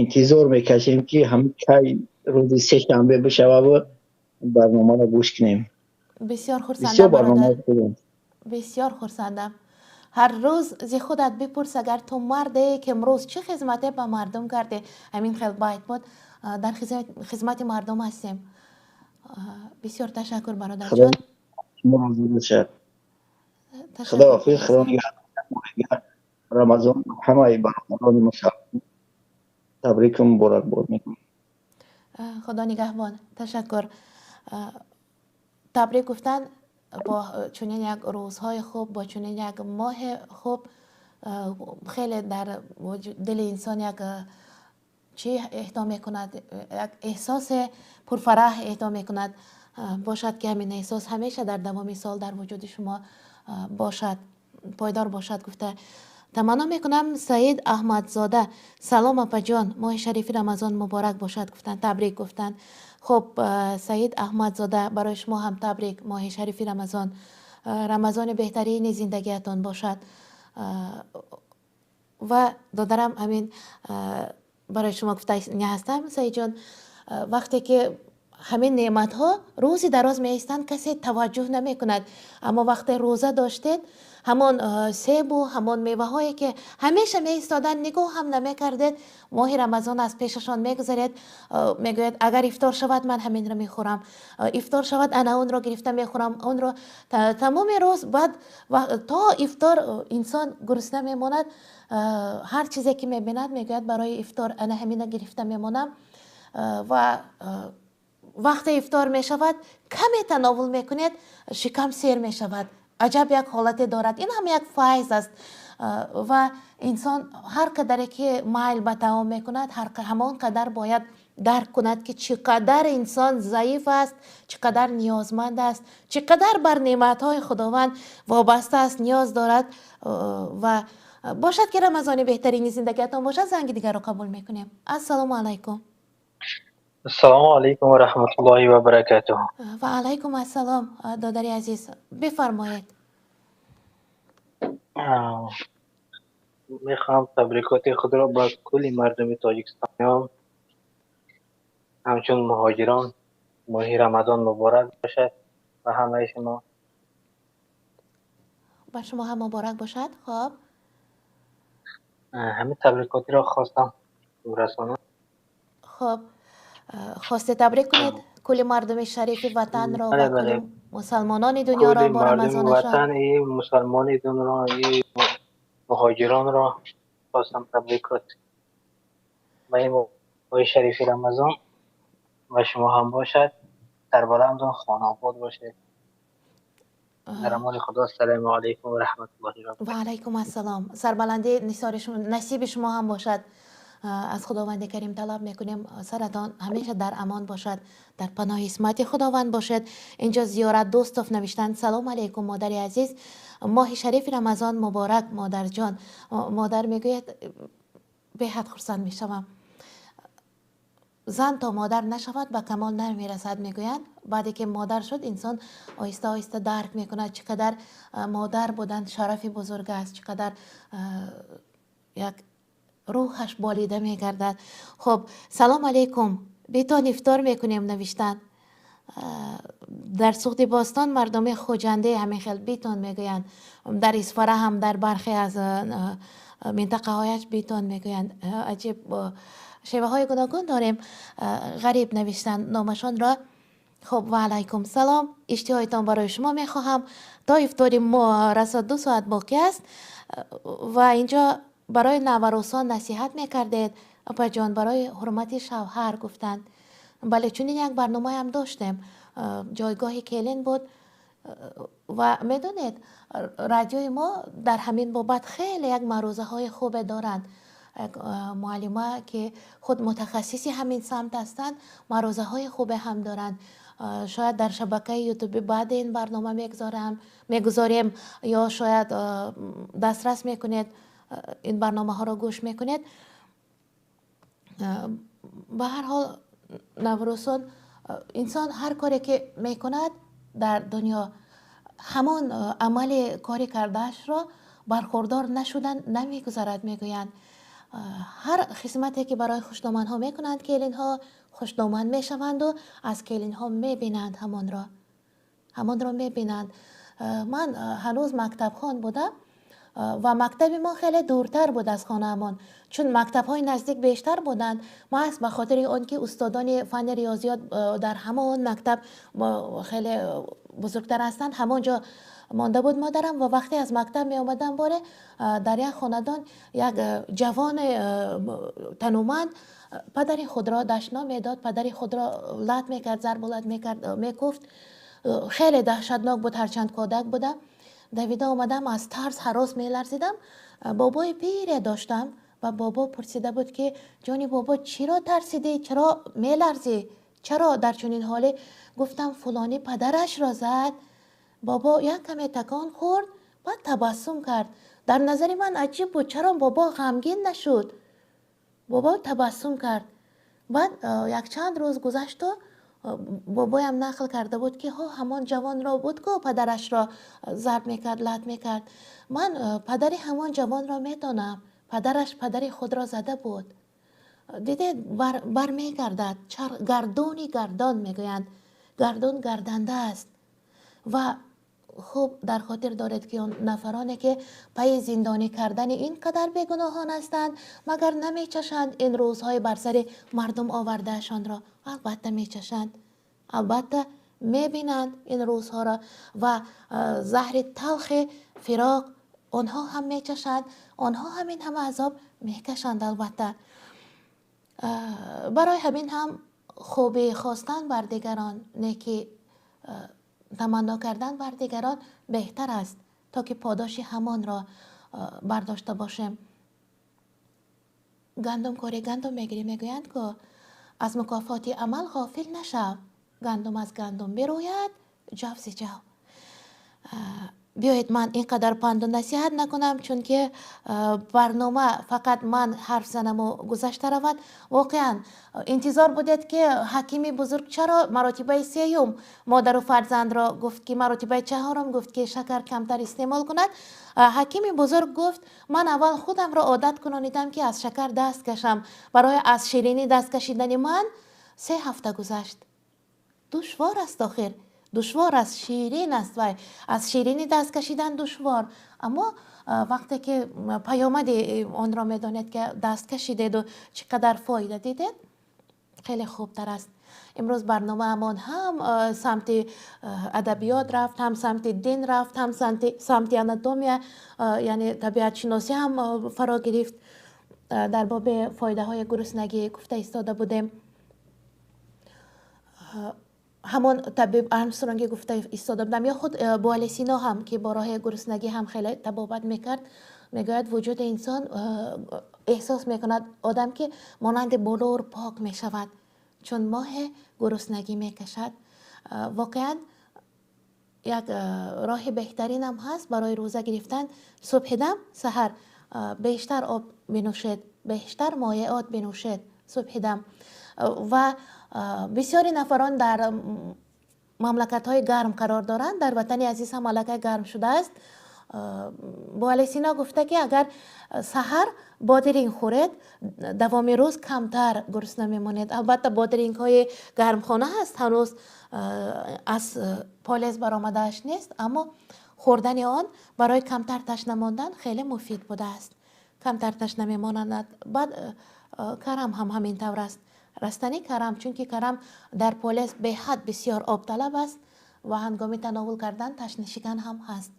интизор мекашем, ки ҳамин кай рӯзи сешанбе бишава ва барномаро гӯш кунем. Бисёр хурсандам, бисёр барнома хуб. Бисёр хурсандам. Ҳар рӯз зи худат бипурс, агар ту марде, ки имрӯз чӣ хизмате ба мардум кардӣ. Ҳамин хел байт буд. Дар хизмати мардум ҳастем. Бисёр ташаккур, бародарҷон. Худо ҳофиз, Худо нигаҳдор. Рамазон ҳамаи бародарони мусалмон табрику муборакбод мекунам. Худо нигаҳбон. Ташаккур. Табрик гуфтан бо чунин як рӯзҳои хуб, бо чунин як моҳи хуб, хеле дар дили инсон як чӣ эҳдо мекунад, як эҳсоси пурфараҳ эҳдо мекунад. Бошад, ки ҳамин эҳсос ҳамеша дар давоми сол дар вуҷуди шумо бошад, пойдор бошад гуфта таманно мекунам. Саид Аҳмадзода: салом, апаҷон, моҳи шарифи Рамазон муборак бошад гуфтанд, табрик гуфтанд. Хуб, Саид Аҳмадзода, барои шумо ҳам табрик. Моҳи шарифи Рамазон Рамазони беҳтарини зиндагиятон бошад. Ва додарам, ҳамин барои шумо гуфтани ҳастам, Саидҷон, вақте ки ҳамин неъматҳо рӯзи дароз меистанд, касе таваҷҷӯҳ намекунад, аммо вақте рӯза доштед, Ҳамон себу ҳамон меваҳое ки ҳамеша меистоданд, нигоҳ ҳам намекардед, моҳи Рамазон аз пешашон мегузаред, мегӯяд агар ифтор шавад ман ҳаминро мехӯрам, ифтор шавад ана онро гирифта мехӯрам, онро тамоми рӯз баъд то ифтор инсон гурусна мемонад, ҳар чизе ки мебинад мегӯяд барои ифтор ана ҳамина гирифта мемонам ва вақте ифтор мешавад каме тановул мекунед, шикам сер мешавад. Аҷаб як ҳолате дорад. Ин ҳам як файз аст ва инсон ҳар қадаре ки майл ба таом мекунад, ҳамон қадар бояд дарк кунад ки чӣ қадар инсон заиф аст, чӣ қадар ниёзманд аст, чӣ қадар бар неъматҳои Худованд вобаста аст, ниёз дорад ва бошад ки Рамазони беҳтарини зиндагиатон бошад. Занги дигарро қабул мекунем. Ассалому алайкум. Ассалому алайкум ва раҳматуллоҳи ва баракатуҳ. Ва алайкум ассалом, додари азиз, бифармоед. Мехоҳам табрикоти худро ба кулли мардуми тоҷикистониён ҳамчун муҳоҷирон моҳи Рамазон муборак бошад ба ҳамаи шумо. Ба шумо ҳам муборак бошад. Хоб, ҳамин табрикотиро хостам расонам. Хоб, хосте табрик кунед кулли мардуми шарифи ватанро ва кулли мусалмонони дунёро бо Рамазонашон. Мусалмони дунёро, муҳоҷиронро хостам табрикот ба ин моҳи шарифи Рамазон ва шумо ҳам бошад, сарбаландон, хонаобод бошед. Дар амони Худо. Ассалому алайкум ва раҳматуллоҳи ва баракатуҳ. Ва алайкум ассалом. Сарбаландӣ насиби шумо ҳам бошад. Аз Худованди Карим талаб мекунем саратон ҳамеша дар амон бошад, дар паноҳи исмати Худованд бошед. Инҷо Зиёрат Дӯстов навиштанд: салом алайкум модари азиз, моҳи шарифи Рамазон муборак модарҷон. Модар мегӯяд беҳад хурсанд мешавам. Зан то модар нашавад ба камол намерасад мегӯянд. Баъде ки модар шуд инсон оҳиста оҳиста дарк мекунад чӣ қадар модар будан шарафи бузург аст, чӣ қадар як рӯҳаш болида мегардад. Хуб, салом алайкум, битон ифтор мекунем навиштанд. Дар Суғди Бостон мардуми Хуҷандӣ ҳамин хел битон мегӯянд, дар Исфара ҳам дар бархе аз минтақаҳояш битон мегӯянд. Аҷиб шеваҳои гуногун дорем. Ғариб навиштанд номашонро. Хуб, ва алайкум салом, иштиҳоятон барои шумо мехоҳам. То ифтори мо расо 2 соат боқӣ аст ва инҷо барои наварусон насиҳат мекардед апаҷон, барои ҳурмати шавҳар гуфтанд. Бале, чунин як барномаам доштем, ҷойгоҳи келин буд ва медонед радиои мо дар ҳамин бобат хеле як маърузаҳои хубе доранд. Як муаллима ки худ мутахассиси ҳамин самт ҳастанд, маърузаҳои хубе ҳам доранд. Шояд дар шабакаи ютуби баъди ин барнома мегузорем ё шояд дастрас мекунед, ин барномаҳоро гӯш мекунед. Ба ҳар ҳол наврӯсон инсон ҳар коре ки мекунад дар дунё ҳамон амали кори кардаашро бархӯрдор нашудан намегузарад мегӯянд. Ҳар хизмате ки барои хушдоманҳо мекунанд келинҳо хушдоман мешаванду аз келинҳо мебинанд, ҳамонро мебинанд. Ман ҳанӯз мактабхон будам ва мактаби мо хеле дуртар буд аз хонаамон, чун мактабҳои наздик бештар буданд. Маҳз ба хотири он ки устодони фанни риёзиёт дар ҳамон мактаб хеле бузургтар ҳастанд, ҳамон ҷо монда буд модарам ва вақте аз мактаб меомадам боре дар як хонадон як ҷавони тануманд падари худро дашном медод, падари худро лат мекард, зарбу лат мекард, мекуфт. Хеле даҳшатнок буд, ҳарчанд кӯдак будам. Давида омадам, аз тарс ҳарос меларзидам. Бобои пире доштам ва бобо пурсида буд ки ҷони бобо чиро тарсидӣ, чаро меларзӣ, чаро дар чунин ҳоле? Гуфтам фулонӣ падарашро зад. Бобо як каме такон хӯрд, баъд табассум кард. Дар назари ман аҷиб буд, чаро бобо ғамгин нашуд? Бобо табассум кард. Баъд якчанд рӯз гузашту бобоям нақл карда буд ки ҳо ҳамон ҷавонро буд ку падарашро зарб мекард, лат мекард. Ман падари ҳамон ҷавонро медонам, падараш падари худро зада буд. Дидед, бармегардад, гардони гардон мегӯянд, гардон гарданда аст ва Хуб дар хотир доред, ки он нафароне ки пайи зиндонӣ кардани ин қадар бегуноҳон ҳастанд, магар намечашанд ин рӯзҳои бар сари мардум овардаашонро? Албатта мечашанд, албатта мебинанд ин рӯзҳоро ва заҳри талхи фироқ онҳо ҳам мечашанд, онҳо ҳам ин ҳама азоб мекашанд албатта. Барои ҳамин ҳам хубӣ хостан бар дигарон, некӣ таманно кардан бар дигарон беҳтар аст, то ки подоши ҳамонро бардошта бошем. Гандум кори гандум мегирӣ, мегӯянд ку аз мукофоти амал ғофил нашав, гандум аз гандум бирӯяд, ҷав зи ҷав. Биёед ман ин қадар панду насиҳат накунам, чунки барнома фақат ман ҳарф занаму гузашта равад. Воқеан интизор будед, ки ҳакими бузург чаро маротибаи сеюм модару фарзандро гуфт, ки маротибаи чаҳорум гуфт, ки шакар камтар истеъмол кунад? Ҳакими бузург гуфт: ман аввал худамро одат кунонидам, ки аз шакар даст кашам. Барои аз ширинӣ даст кашидани ман 3 ҳафта гузашт. Душвор аст, охир душвор аст, ширин аст, вай аз ширинӣ даст кашидан душвор. Аммо вақте ки паёмади онро медонед, ки даст кашидеду чӣ қадар фоида дидед, хеле хубтар аст. Имрӯз барномаамон ҳам самти адабиёт рафт, ҳам самти дин рафт, ҳам самти анатомия, яъне табиатшиносӣ ҳам фаро гирифт. Дар боби фоидаҳои гуруснагӣ гуфта истода будем. Ҳамон табиб Армстронге гуфта истода будам, ё худ Буали Сино ҳам, ки бо роҳи гуруснагӣ ҳам хеле табобат мекард, мегӯяд, вуҷуди инсон эҳсос мекунад одам, ки монанди булур пок мешавад, чун моҳе гуруснагӣ мекашад. Воқеан як роҳи беҳтаринам ҳаст барои рӯза гирифтан: субҳидам саҳар бештар об бинӯшед, бештар моеот бинӯшед субҳидам. Ва бисёри нафарон дар мамлакатҳои гарм қарор доранд, дар ватани азиз ҳам аллакай гарм шудааст. Буали Сино гуфта, ки агар саҳар бодиринг хӯред, давоми рӯз камтар гурусна мемонед. Албатта, бодирингҳои гармхона ҳаст, ҳанӯз аз полез баромадааш нест, аммо хӯрдани он барои камтар ташна мондан хеле муфид будааст, камтар ташна мемонанд. Баъд карам ҳам ҳамин тавр аст, растанӣ карам, чунки карам дар полез беҳад бисёр обталаб аст ва ҳангоми тановул кардан ташнашикан ҳам ҳаст.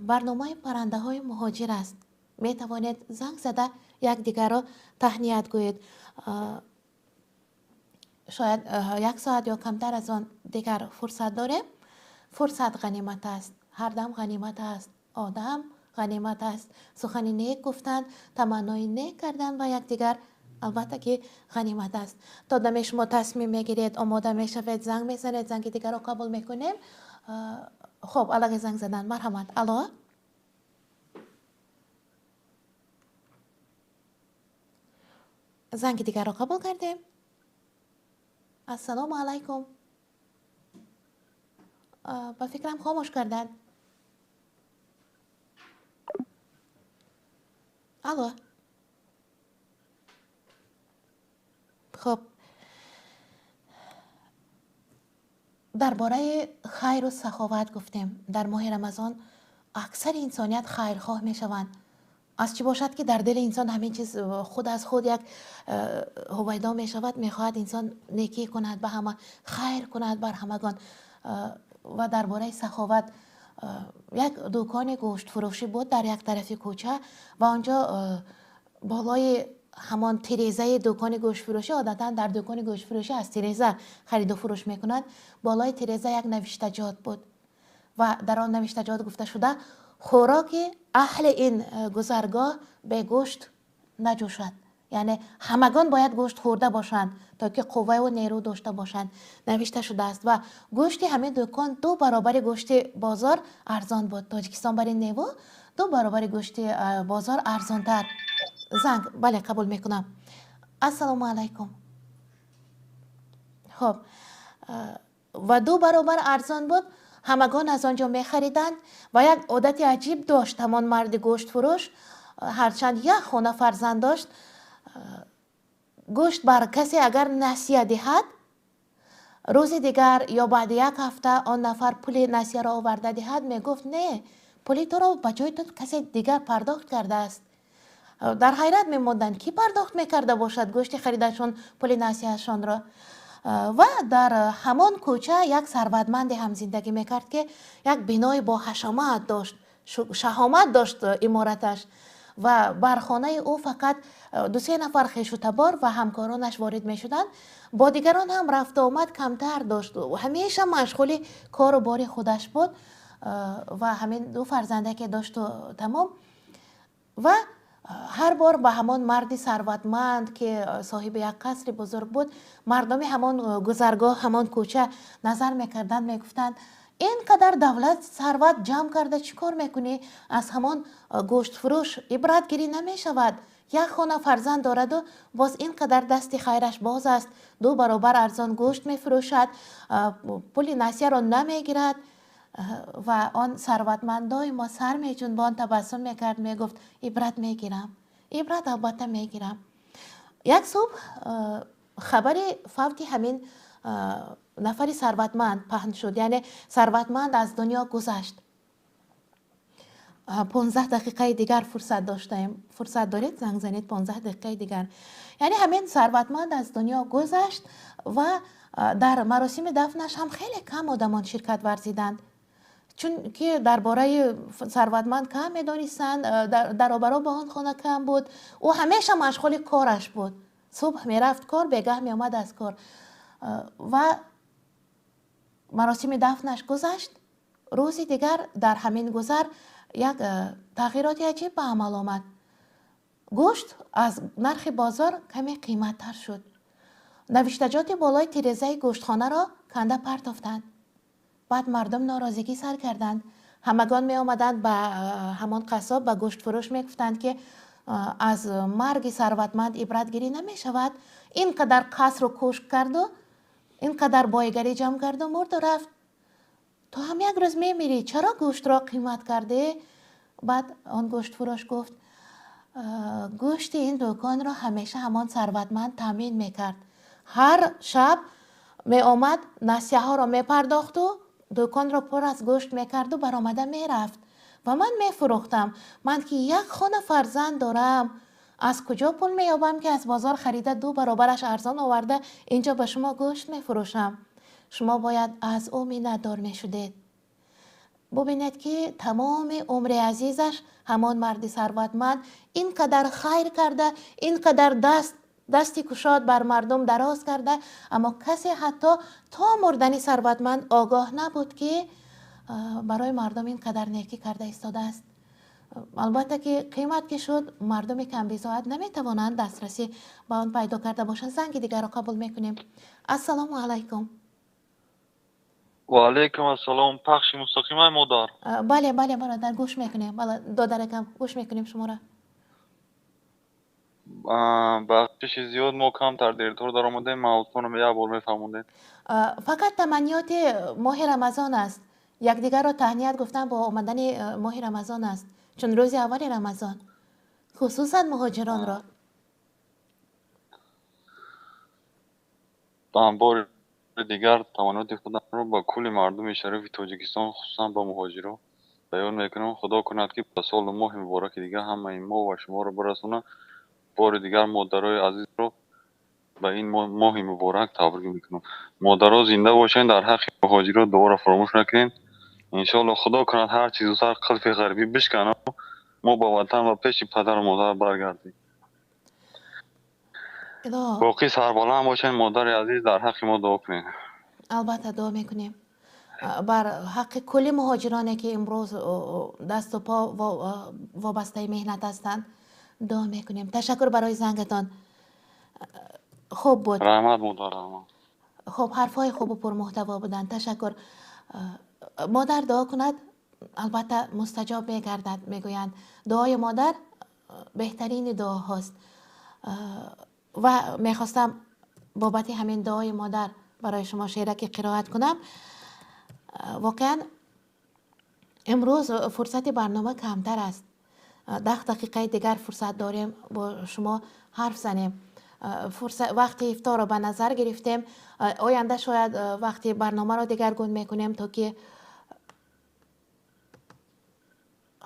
Барномаи паррандаҳои муҳоҷир аст, метавонед занг зада якдигарро таҳният гӯед. Шояд як соат ё камтар аз он дигар фурсат дорем. Фурсат ғанимат аст, ҳар дам ғанимат аст, одам ғанимат аст. Сухани нек гуфтан, таманнои нек кардан ба якдигар албатта ки ғанимат аст. То даме шумо тасмим мегиред, омода мешавед, занг мезанед, занги дигарро қабул мекунем. Хуб, аллакай занг задан, марҳамат, алло. Занги дигарро қабул кардем. Ассалому алайкум. Ба фикрам, хомӯш карданд. Алло. Хуб, дар бораи хайру саховат гуфтем. Дар моҳи Рамазон аксари инсоният хайрхоҳ мешаванд. Аз чӣ бошад, ки дар дили инсон ҳамин чиз худ аз худ як ҳувайдо мешавад, мехоҳад инсон некӣ кунад ба ҳама, хайр кунад бар ҳамагон. Ва дар бораи саховат, як дукони гӯштфурӯшӣ буд дар як тарафи кӯча ва он ҷо болои ҳамон тирезаи дукони гӯштфурӯшӣ, одатан дар дукони гӯштфурӯшӣ аз тиреза хариду фурӯш мекунанд, болои тиреза як навиштаҷот буд ва дар он навиштаҷот гуфта шуда: хӯроки аҳли ин гузаргоҳ бе гӯшт наҷӯшад, яъне ҳамагон бояд гӯшт хӯрда бошанд, то ки қувваю нерӯ дошта бошанд, навишта шудааст. Ва гӯшти ҳамин дукон 2 баробари гӯшти бозор арзон буд. Тоҷикистон бар ин неву 2 баробари гӯшти бозор арзонтар. Занг, бале, қабул мекунам. Ассалому алайкум. Хуб, ва 2 баробар арзон буд, ҳамагон аз он ҷо мехариданд. Ва як одати аҷиб дошт ҳамон марди гӯштфурӯш. Ҳарчанд як хона фарзанд дошт, гӯшт бар касе агар насия диҳад, Рӯзи дигар ё баъди як ҳафта он нафар пули насияро оварда диҳад, мегуфт: не, пули туро ба ҷои ту касе дигар пардохт кардааст. Дар ҳайрат мемонданд, кӣ пардохт мекарда бошад гӯшти харидашон пули насияшонро. Ва дар ҳамон кӯча як сарватманде ҳам зиндагӣ мекард, ки як бинои бо ҳашамат дошт, шаҳомат дошт имораташ, ва бар хонаи ӯ фақат дусе нафар хешу табор ва ҳамкоронаш ворид мешуданд. Бо дигарон ҳам рафту омад камтар дошт, ҳамеша машғули кору бори худаш буд ва ҳамин ду фарзанде ки дошту тамом. Ва ҳар бор ба ҳамон марди сарватманд, ки соҳиби як қасри бузург буд, мардуми ҳамон гузаргоҳ, ҳамон кӯча назар мекарданд, мегуфтанд: ин қадар давлат сарват ҷамъ карда чӣ кор мекунӣ? Аз ҳамон гӯштфурӯш ибрат гирӣ намешавад? Як хона фарзанд дораду боз ин қадар дасти хайраш боз аст, ду баробар арзон гӯшт мефурӯшад, пули насияро намегирад. Ва он сарватманд доимо сар меҷунбон, табассум мекард, мегуфт: ибрат мегирам, ибрат албатта мегирам. Як субҳ хабари фавти ҳамин нафари сарватманд паҳн шуд, яъне сарватманд аз дунё гузашт. 15 дақиқаи дигар фурсат доштаем, фурсат доред, занг занед, 15 дақиқаи дигар. Яъне ҳамин сарватманд аз дунё гузашт ва дар маросими дафнаш ҳам хеле кам одамон ширкат варзиданд, чунки дар бораи сарватманд кам медонистанд, даробаро ба он хона кам буд. Ӯ ҳамеша машғули кораш буд, субҳ мерафт кор, бегаҳ меомад аз кор. Ва маросими дафнаш гузашт. Рӯзи дигар дар ҳамин гузар як тағйироти аҷиб ба амал омад. Гӯшт аз нархи бозор каме қиматтар шуд. Навиштаҷоти болои тирезаи гӯштхонаро канда партофтанд. Баъд мардум норозигӣ сар карданд. Ҳамагон меомаданд ба ҳамон қассоб, ба гӯштфурӯш мегуфтанд, ки аз марги сарватманд ибратгирӣ намешавад? Ин қадар қасру кӯшк карду, ин қадар боигарӣ ҷамъ карду мурду рафт. Ту ҳам як рӯз мемирӣ, чаро гӯштро қимат кардӣ? Баъд он гӯштфурӯш гуфт: гӯшти ин дуконро ҳамеша ҳамон сарватманд таъмин мекард. Ҳар шаб меомад, насияҳоро мепардохту дуконро пур аз гӯшт мекарду баромада мерафт ва ман мефурӯхтам. Ман ки як хона фарзанд дорам, аз куҷо пул меёбам, ки аз бозор харида ду баробараш арзон оварда инҷо ба шумо гӯшт мефурӯшам? Шумо бояд аз ӯ миннатдор мешудед. Бубинед, ки тамоми умри азизаш ҳамон марди сарватманд ин қадар хайр карда, ин қадар дасти кушод бар мардум дароз карда, аммо касе ҳатто то мурдани сарватманд огоҳ набуд, ки барои мардум ин қадар некӣ карда истодааст. Албатта ки қимат ки шуд, мардуми камбизоат наметавонанд дастрасӣ ба он пайдо карда бошанд. Занги дигарро қабул мекунем. Ассалому алайкум. Ва алайкум ассалом. Пахши мустақимай, модар? Бале, бале, бародар, гӯш мекунем. Бале, додаракам, гӯш мекунем шуморо. Бахшиши зиёд, мо камтар дертор даромадем. Мавзӯъро як бор мефаҳмондед. Фақат таманниёти моҳи Рамазон аст, якдигарро таҳният гуфтан бо омадани моҳи Рамазон аст, чун рӯзи аввали Рамазон, хусусан муҳоҷиронро. Бори дигар таманниёти худамро ба кулли мардуми шарифи Тоҷикистон, хусусан ба муҳоҷирон баён мекунам. Худо кунад, ки ба солу моҳи мубораки дигар ҳамаи мо ва шуморо бирасонад. Бори дигар модарои азизро ба ин моҳи муборак табрик мекунам. Модаро, зинда бошед, дар ҳаққи муҳоҷирот дуоро фаромӯш накунед. Иншоалло, Худо кунад, ҳарчи зудтар қилфи ғарбӣ бишканад, мо ба ватан ва пеши падару модар баргардем. Боқӣ сарбаланд бошед, модари азиз, дар ҳаққи мо дуо кунед. Албатта, дуо мекунем бар ҳаққи кулли муҳоҷироне, ки имрӯз дасту по вобастаи меҳнат ҳастанд, дуо мекунем. Ташаккур барои зангатон, хуб буд. Раҳмат, модар, раҳмат. Хуб, ҳарфҳои хубу пурмуҳтаво буданд, ташаккур. Модар дуо кунад, албатта мустаҷоб мегардад, мегӯянд. Дуои модар беҳтарини дуоҳост. Ва мехостам бобати ҳамин дуои модар барои шумо шеъраке қироат кунам. Воқеан имрӯз фурсати барнома камтар аст, 10 дақиқаи дигар фурсат дорем бо шумо ҳарф занем. Вақти ифторро ба назар гирифтем. Оянда шояд вақти барномаро дигаргун мекунем, то ки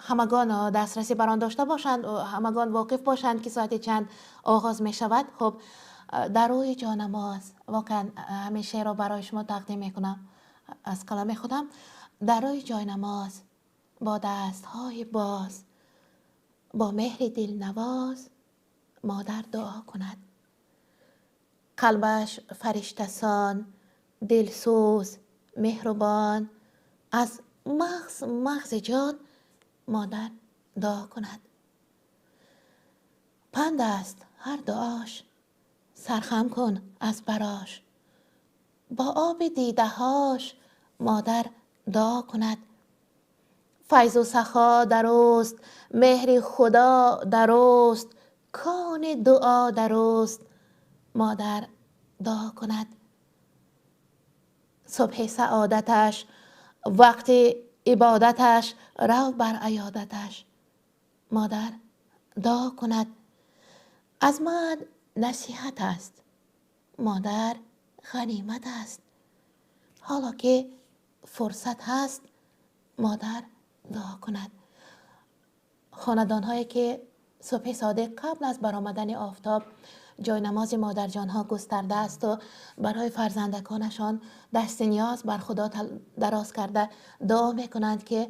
ҳамагон дастрасӣ бар он дошта бошанд, ҳамагон воқиф бошанд, ки соати чанд оғоз мешавад. Хуб, дар рӯи ҷонамоз, воқеан ҳамин шеърро барои шумо тақдим мекунам аз қалами худам. Дар рӯи ҷойнамоз, бо дастҳои боз, бо меҳри дилнавоз модар дуо кунад. Қалбаш фариштасон, дилсӯз, меҳрубон, аз мағз мағзи ҷон модар дуо кунад. Панд аст ҳар дуош, сархам кун аз барош, бо оби дидаҳош модар дуо кунад. Файзу сахо дар ӯст, меҳри худо дар ӯст, кони дуо дар ӯст, модар дуо кунад. Субҳи саодаташ, вақти ибодаташ, рав бар аёдаташ, модар дуо кунад. Аз ман насиҳат аст, модар ғанимат аст, ҳоло ки фурсат ҳаст, модар дуо кунад. Хонадонҳое ки субҳи содиқ қабл аз баромадани офтоб ҷойнамози модарҷонҳо густарда аст ва барои фарзандаконашон дасти ниёз бар худо дароз карда дуо мекунанд, ки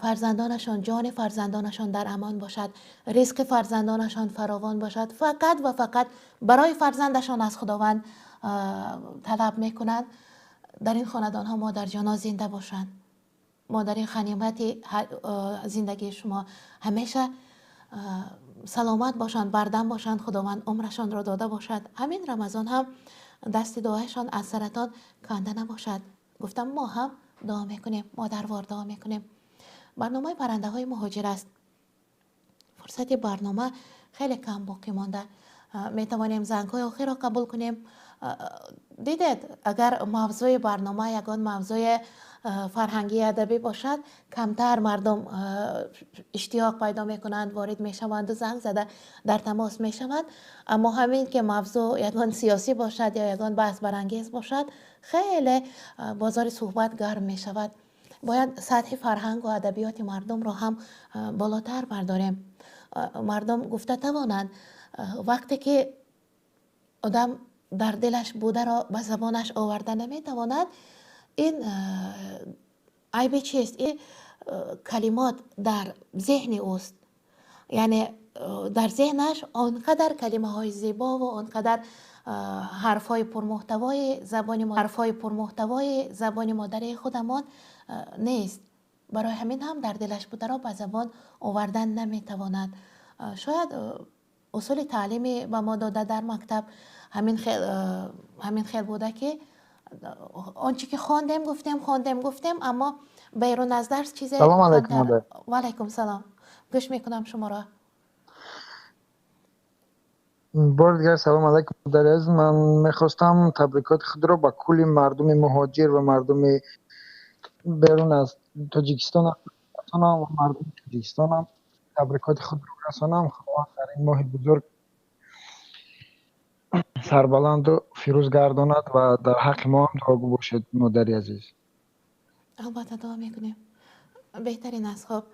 фарзандонашон, ҷони фарзандонашон дар амон бошад, ризқи фарзандонашон фаровон бошад. Фақат ва фақат барои фарзандашон аз худованд талаб мекунанд. Дар ин хонадонҳо модарҷонҳо зинда бошанд. Модари ғанимати зиндагии шумо ҳамеша саломат бошанд, бардам бошанд, худованд умрашонро дода бошад. Ҳамин Рамазон ҳам дасти дуояшон аз саратон канда набошад. Гуфтам, мо ҳам дуо мекунем, модарвор дуо мекунем. Барномаи паррандаҳои муҳоҷир аст. Фурсати барнома хеле кам боқӣ монда. Метавонем зангҳои охирро қабул кунем. Дидед, агар мавзӯи барнома ягон мавзӯи фарҳангии адабӣ бошад, камтар мардум иштиёқ пайдо мекунанд, ворид мешаванду занг зада дар тамос мешаванд. Аммо ҳамин ки мавзӯъ ягон сиёсӣ бошад ё ягон баҳс барангез бошад, хеле бозори суҳбат гарм мешавад. Бояд сатҳи фарҳангу адабиёти мардумро ҳам болотар бардорем. Мардум гуфта тавонанд, вақте ки одам дар дилаш бударо ба забонаш оварда наметавонад, ин айби чист? Ин калимот дар зеҳни ӯст. Яъне дар зеҳнаш он қадар калимаҳои зебо ва он қадар ҳарфҳои пурмуҳтавои забони модарии худамон нест. Барои ҳамин ҳам дар дилаш бударо ба забон овардан наметавонад. Шояд усули таълими ба мо дода дар мактаб ҳамин хел буда, ки он чи ки хондем гуфтем, хондем гуфтем, аммо берун аз дарс чизе. Салом алайкум, модар. Ва алайкум салом. Гӯш мекунам шуморо. Бори дигар салом алайкум, модари азиз. Ман мехостам табрикоти худро ба кулли мардуми муҳоҷир ва мардуми берун аз Тоҷикистон расонам ва мардуми Тоҷикистонам табрикоти худро расонам. Худованд дар ин моҳи бузург сарбаланду фирӯз гардонад ва дар ҳаққи мо ҳам дуогӯ бошед, модари азиз. Албатта, дуо мекунем. Беҳтарин аст. Хуб,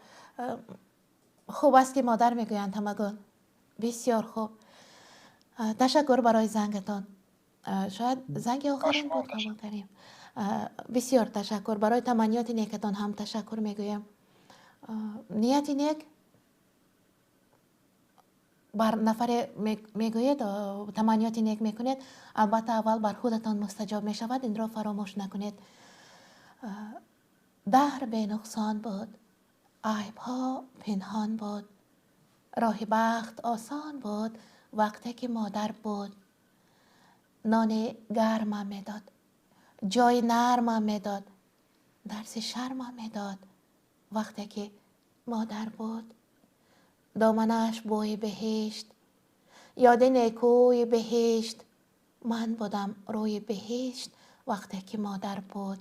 хуб аст, ки модар мегӯянд ҳамагон. Бисёр хуб, ташаккур барои зангатон. Шояд занги охирин буд, қабул кардем. Бисёр ташаккур барои таманниёти некатон ҳам ташаккур мегӯям. Нияти нек бар нафаре мегӯед, таманниёти нек мекунед, албатта аввал бар худатон мустаҷоб мешавад, инро фаромӯш накунед. Даҳр бенуқсон буд, айбҳо пинҳон буд, роҳи бахт осон буд, вақте ки модар буд. Нони гармам медод, ҷои нармам медод, дарси шармам медод, вақте ки модар буд. Доманаш бӯи беҳишт, ёди некӯи беҳишт, ман будам рӯи беҳишт, вақте ки модар буд.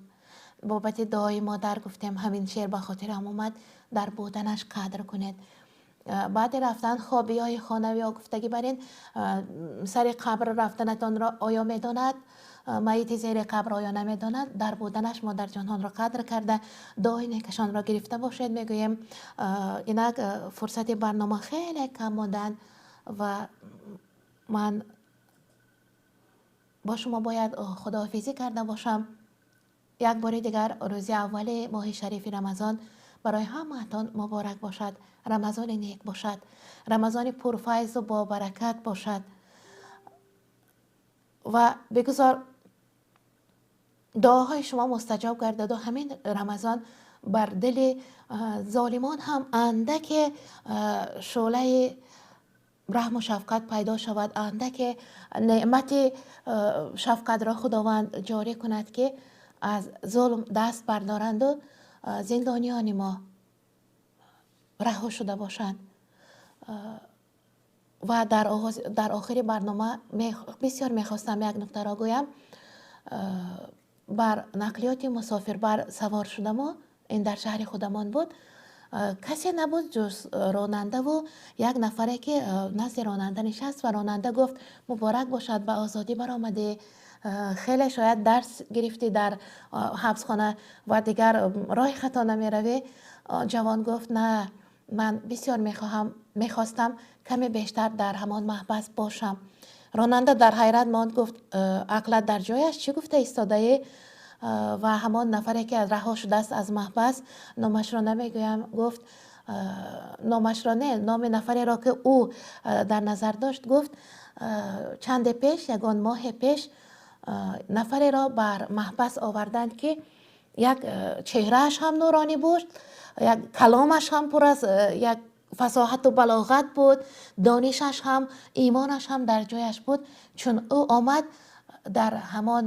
Бобати дуои модар гуфтем, ҳамин шеър ба хотирам омад. Дар буданаш қадр кунед. Баъди рафтан хобиҳои хонавиҳо гуфтагӣ бар ин сари қабр рафтанатонро оё медонад? Майити зери қабр оё намедонад? Дар буданаш модарҷонҳонро қадр карда, дуои некашонро гирифта бошед, мегӯем. Инак фурсати барнома хеле кам монданд ва ман бо шумо бояд худоҳофизӣ карда бошам. Як бори дигар рӯзи аввали моҳи шарифи Рамазон барои ҳамаатон муборак бошад. Рамазони нек бошад, Рамазони пурфайзу бобаракат бошад ва бигузор дуоҳои шумо мустаҷоб гардаду ҳамин Рамазон бар дили золимон ҳам андаке шӯълаи раҳму шафқат пайдо шавад, андаке неъмати шафқатро Худованд ҷорӣ кунад, ки аз зулм даст бардоранду зиндониёни мо раҳо шуда бошанд. Ва дар охири барнома бисёр мехостам як нуктаро гӯям. Бар нақлиёти мусофирбар савор шудаму, ин дар шаҳри худамон буд, касе набуд ҷуз ронандаву як нафаре, ки назди ронанда нишаст. Ва ронанда гуфт: «Муборак бошад, ба озодӣ баромадӣ, хеле шояд дарс гирифтӣ дар ҳабсхона ва дигар роҳи хато намеравӣ». Ҷавон гуфт: «На, ман бисёр мехоҳам, мехостам каме бештар дар ҳамон маҳбас бошам». Ронанда дар ҳайрат монд, гуфт: «Ақлат дар ҷояш? Чӣ гуфта истодаӣ?» Ва ҳамон нафаре, ки раҳо шудааст аз маҳбас, номашро намегӯям, гуфт, номашро не, номи нафареро, ки ӯ дар назар дошт, гуфт: «Чанде пеш, ягон моҳе пеш, нафареро бар маҳбас оварданд, ки як чеҳрааш ҳам нуронӣ буд, як каломаш ҳам пур аз як фасоҳату балоғат буд, донишаш ҳам, имонаш ҳам дар ҷояш буд. Чун ӯ омад дар ҳамон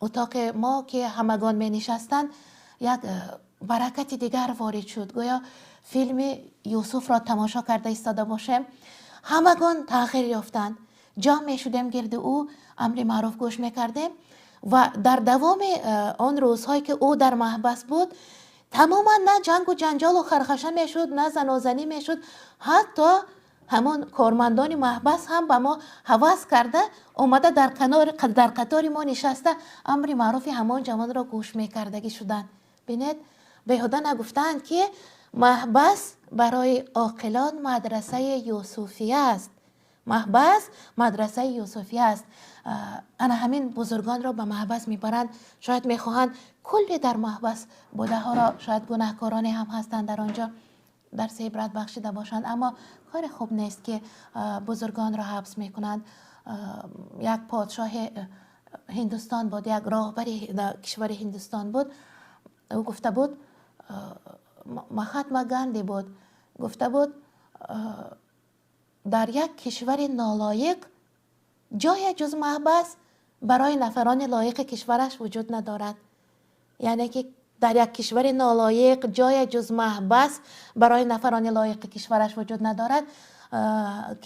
утоқи мо, ки ҳамагон менишастанд, як баракати дигар ворид шуд. Гӯё филми Юсуфро тамошо карда истода бошем. Ҳамагон тағйир ёфтанд. Ҷамъ мешудем гирди ӯ, амри маъруф гӯш мекардем. Ва дар давоми он рӯзҳое, ки ӯ дар маҳбас буд, тамоман на ҷангу ҷанҷолу хархаша мешуд, на занозанӣ мешуд. Ҳатто ҳамон кормандони маҳбас ҳам ба мо ҳавас карда омада, дар қатори мо нишаста, амри маъруфи ҳамон ҷавонро гӯш мекардагӣ шуданд». Бинед, беҳуда нагуфтаанд, ки маҳбас барои оқилон мадрасаи юсуфия аст. Маҳбас мадрасаи юсуфия аст. Ана ҳамин бузургонро ба маҳбас мебаранд, шояд мехоҳанд кулли дар маҳбас будаҳоро, шояд гунаҳкороне ҳам ҳастанд дар он ҷо, дарси ибрат бахшида бошанд. Аммо кори хуб нест, ки бузургонро ҳабс мекунанд. Як подшоҳи Ҳиндустон буд, як роҳбари кишвари Ҳиндустон буд, ӯ гуфта буд, Махатма Ганди буд, гуфта буд: «Дар як кишвари нолоиқ ҷое ҷуз маҳбас барои нафарони лоиқи кишвараш вуҷуд надорад». Яъне ки дар як кишвари нолоиқ ҷое ҷуз маҳбас барои нафарони лоиқи кишвараш вуҷуд надорад.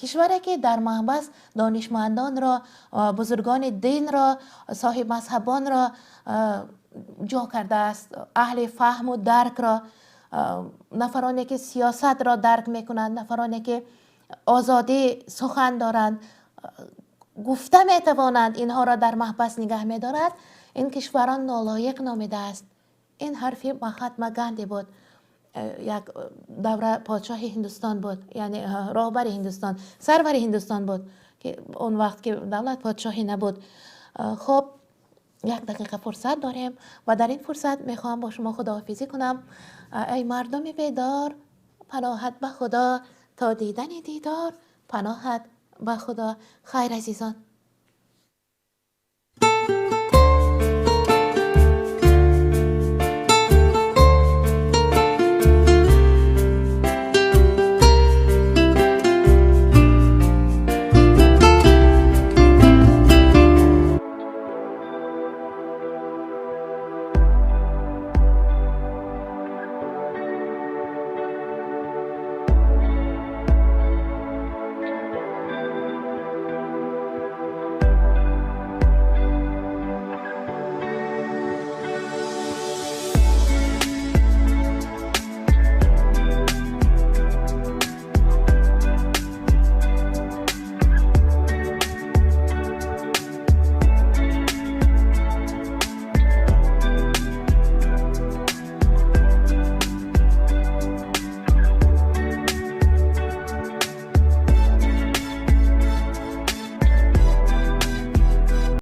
Кишваре, ки дар маҳбас донишмандонро, бузургони динро, соҳибмазҳабонро ҷо кардааст, аҳли фаҳму даркро, нафароне, ки сиёсатро дарк мекунанд, нафароне, ки озодӣ сухан доранд, гуфта метавонанд, инҳоро дар маҳбас нигаҳ медорад, ин кишварро нолоиқ номидааст. Ин ҳарфи Махатма Ганди буд, як давра подшоҳи Ҳиндустон буд, яъне роҳбари Ҳиндустон, сарвари Ҳиндустон буд, ки он вақт ки давлат подшоҳӣ набуд. Хуб, як дақиқа фурсат дорем ва дар ин фурсат мехоҳам бо шумо худоҳофизӣ кунам. Эй мардуми бедор, паноҳат ба Худо, то дидани дидор, паноҳат ба Худо. Хайр, азизон.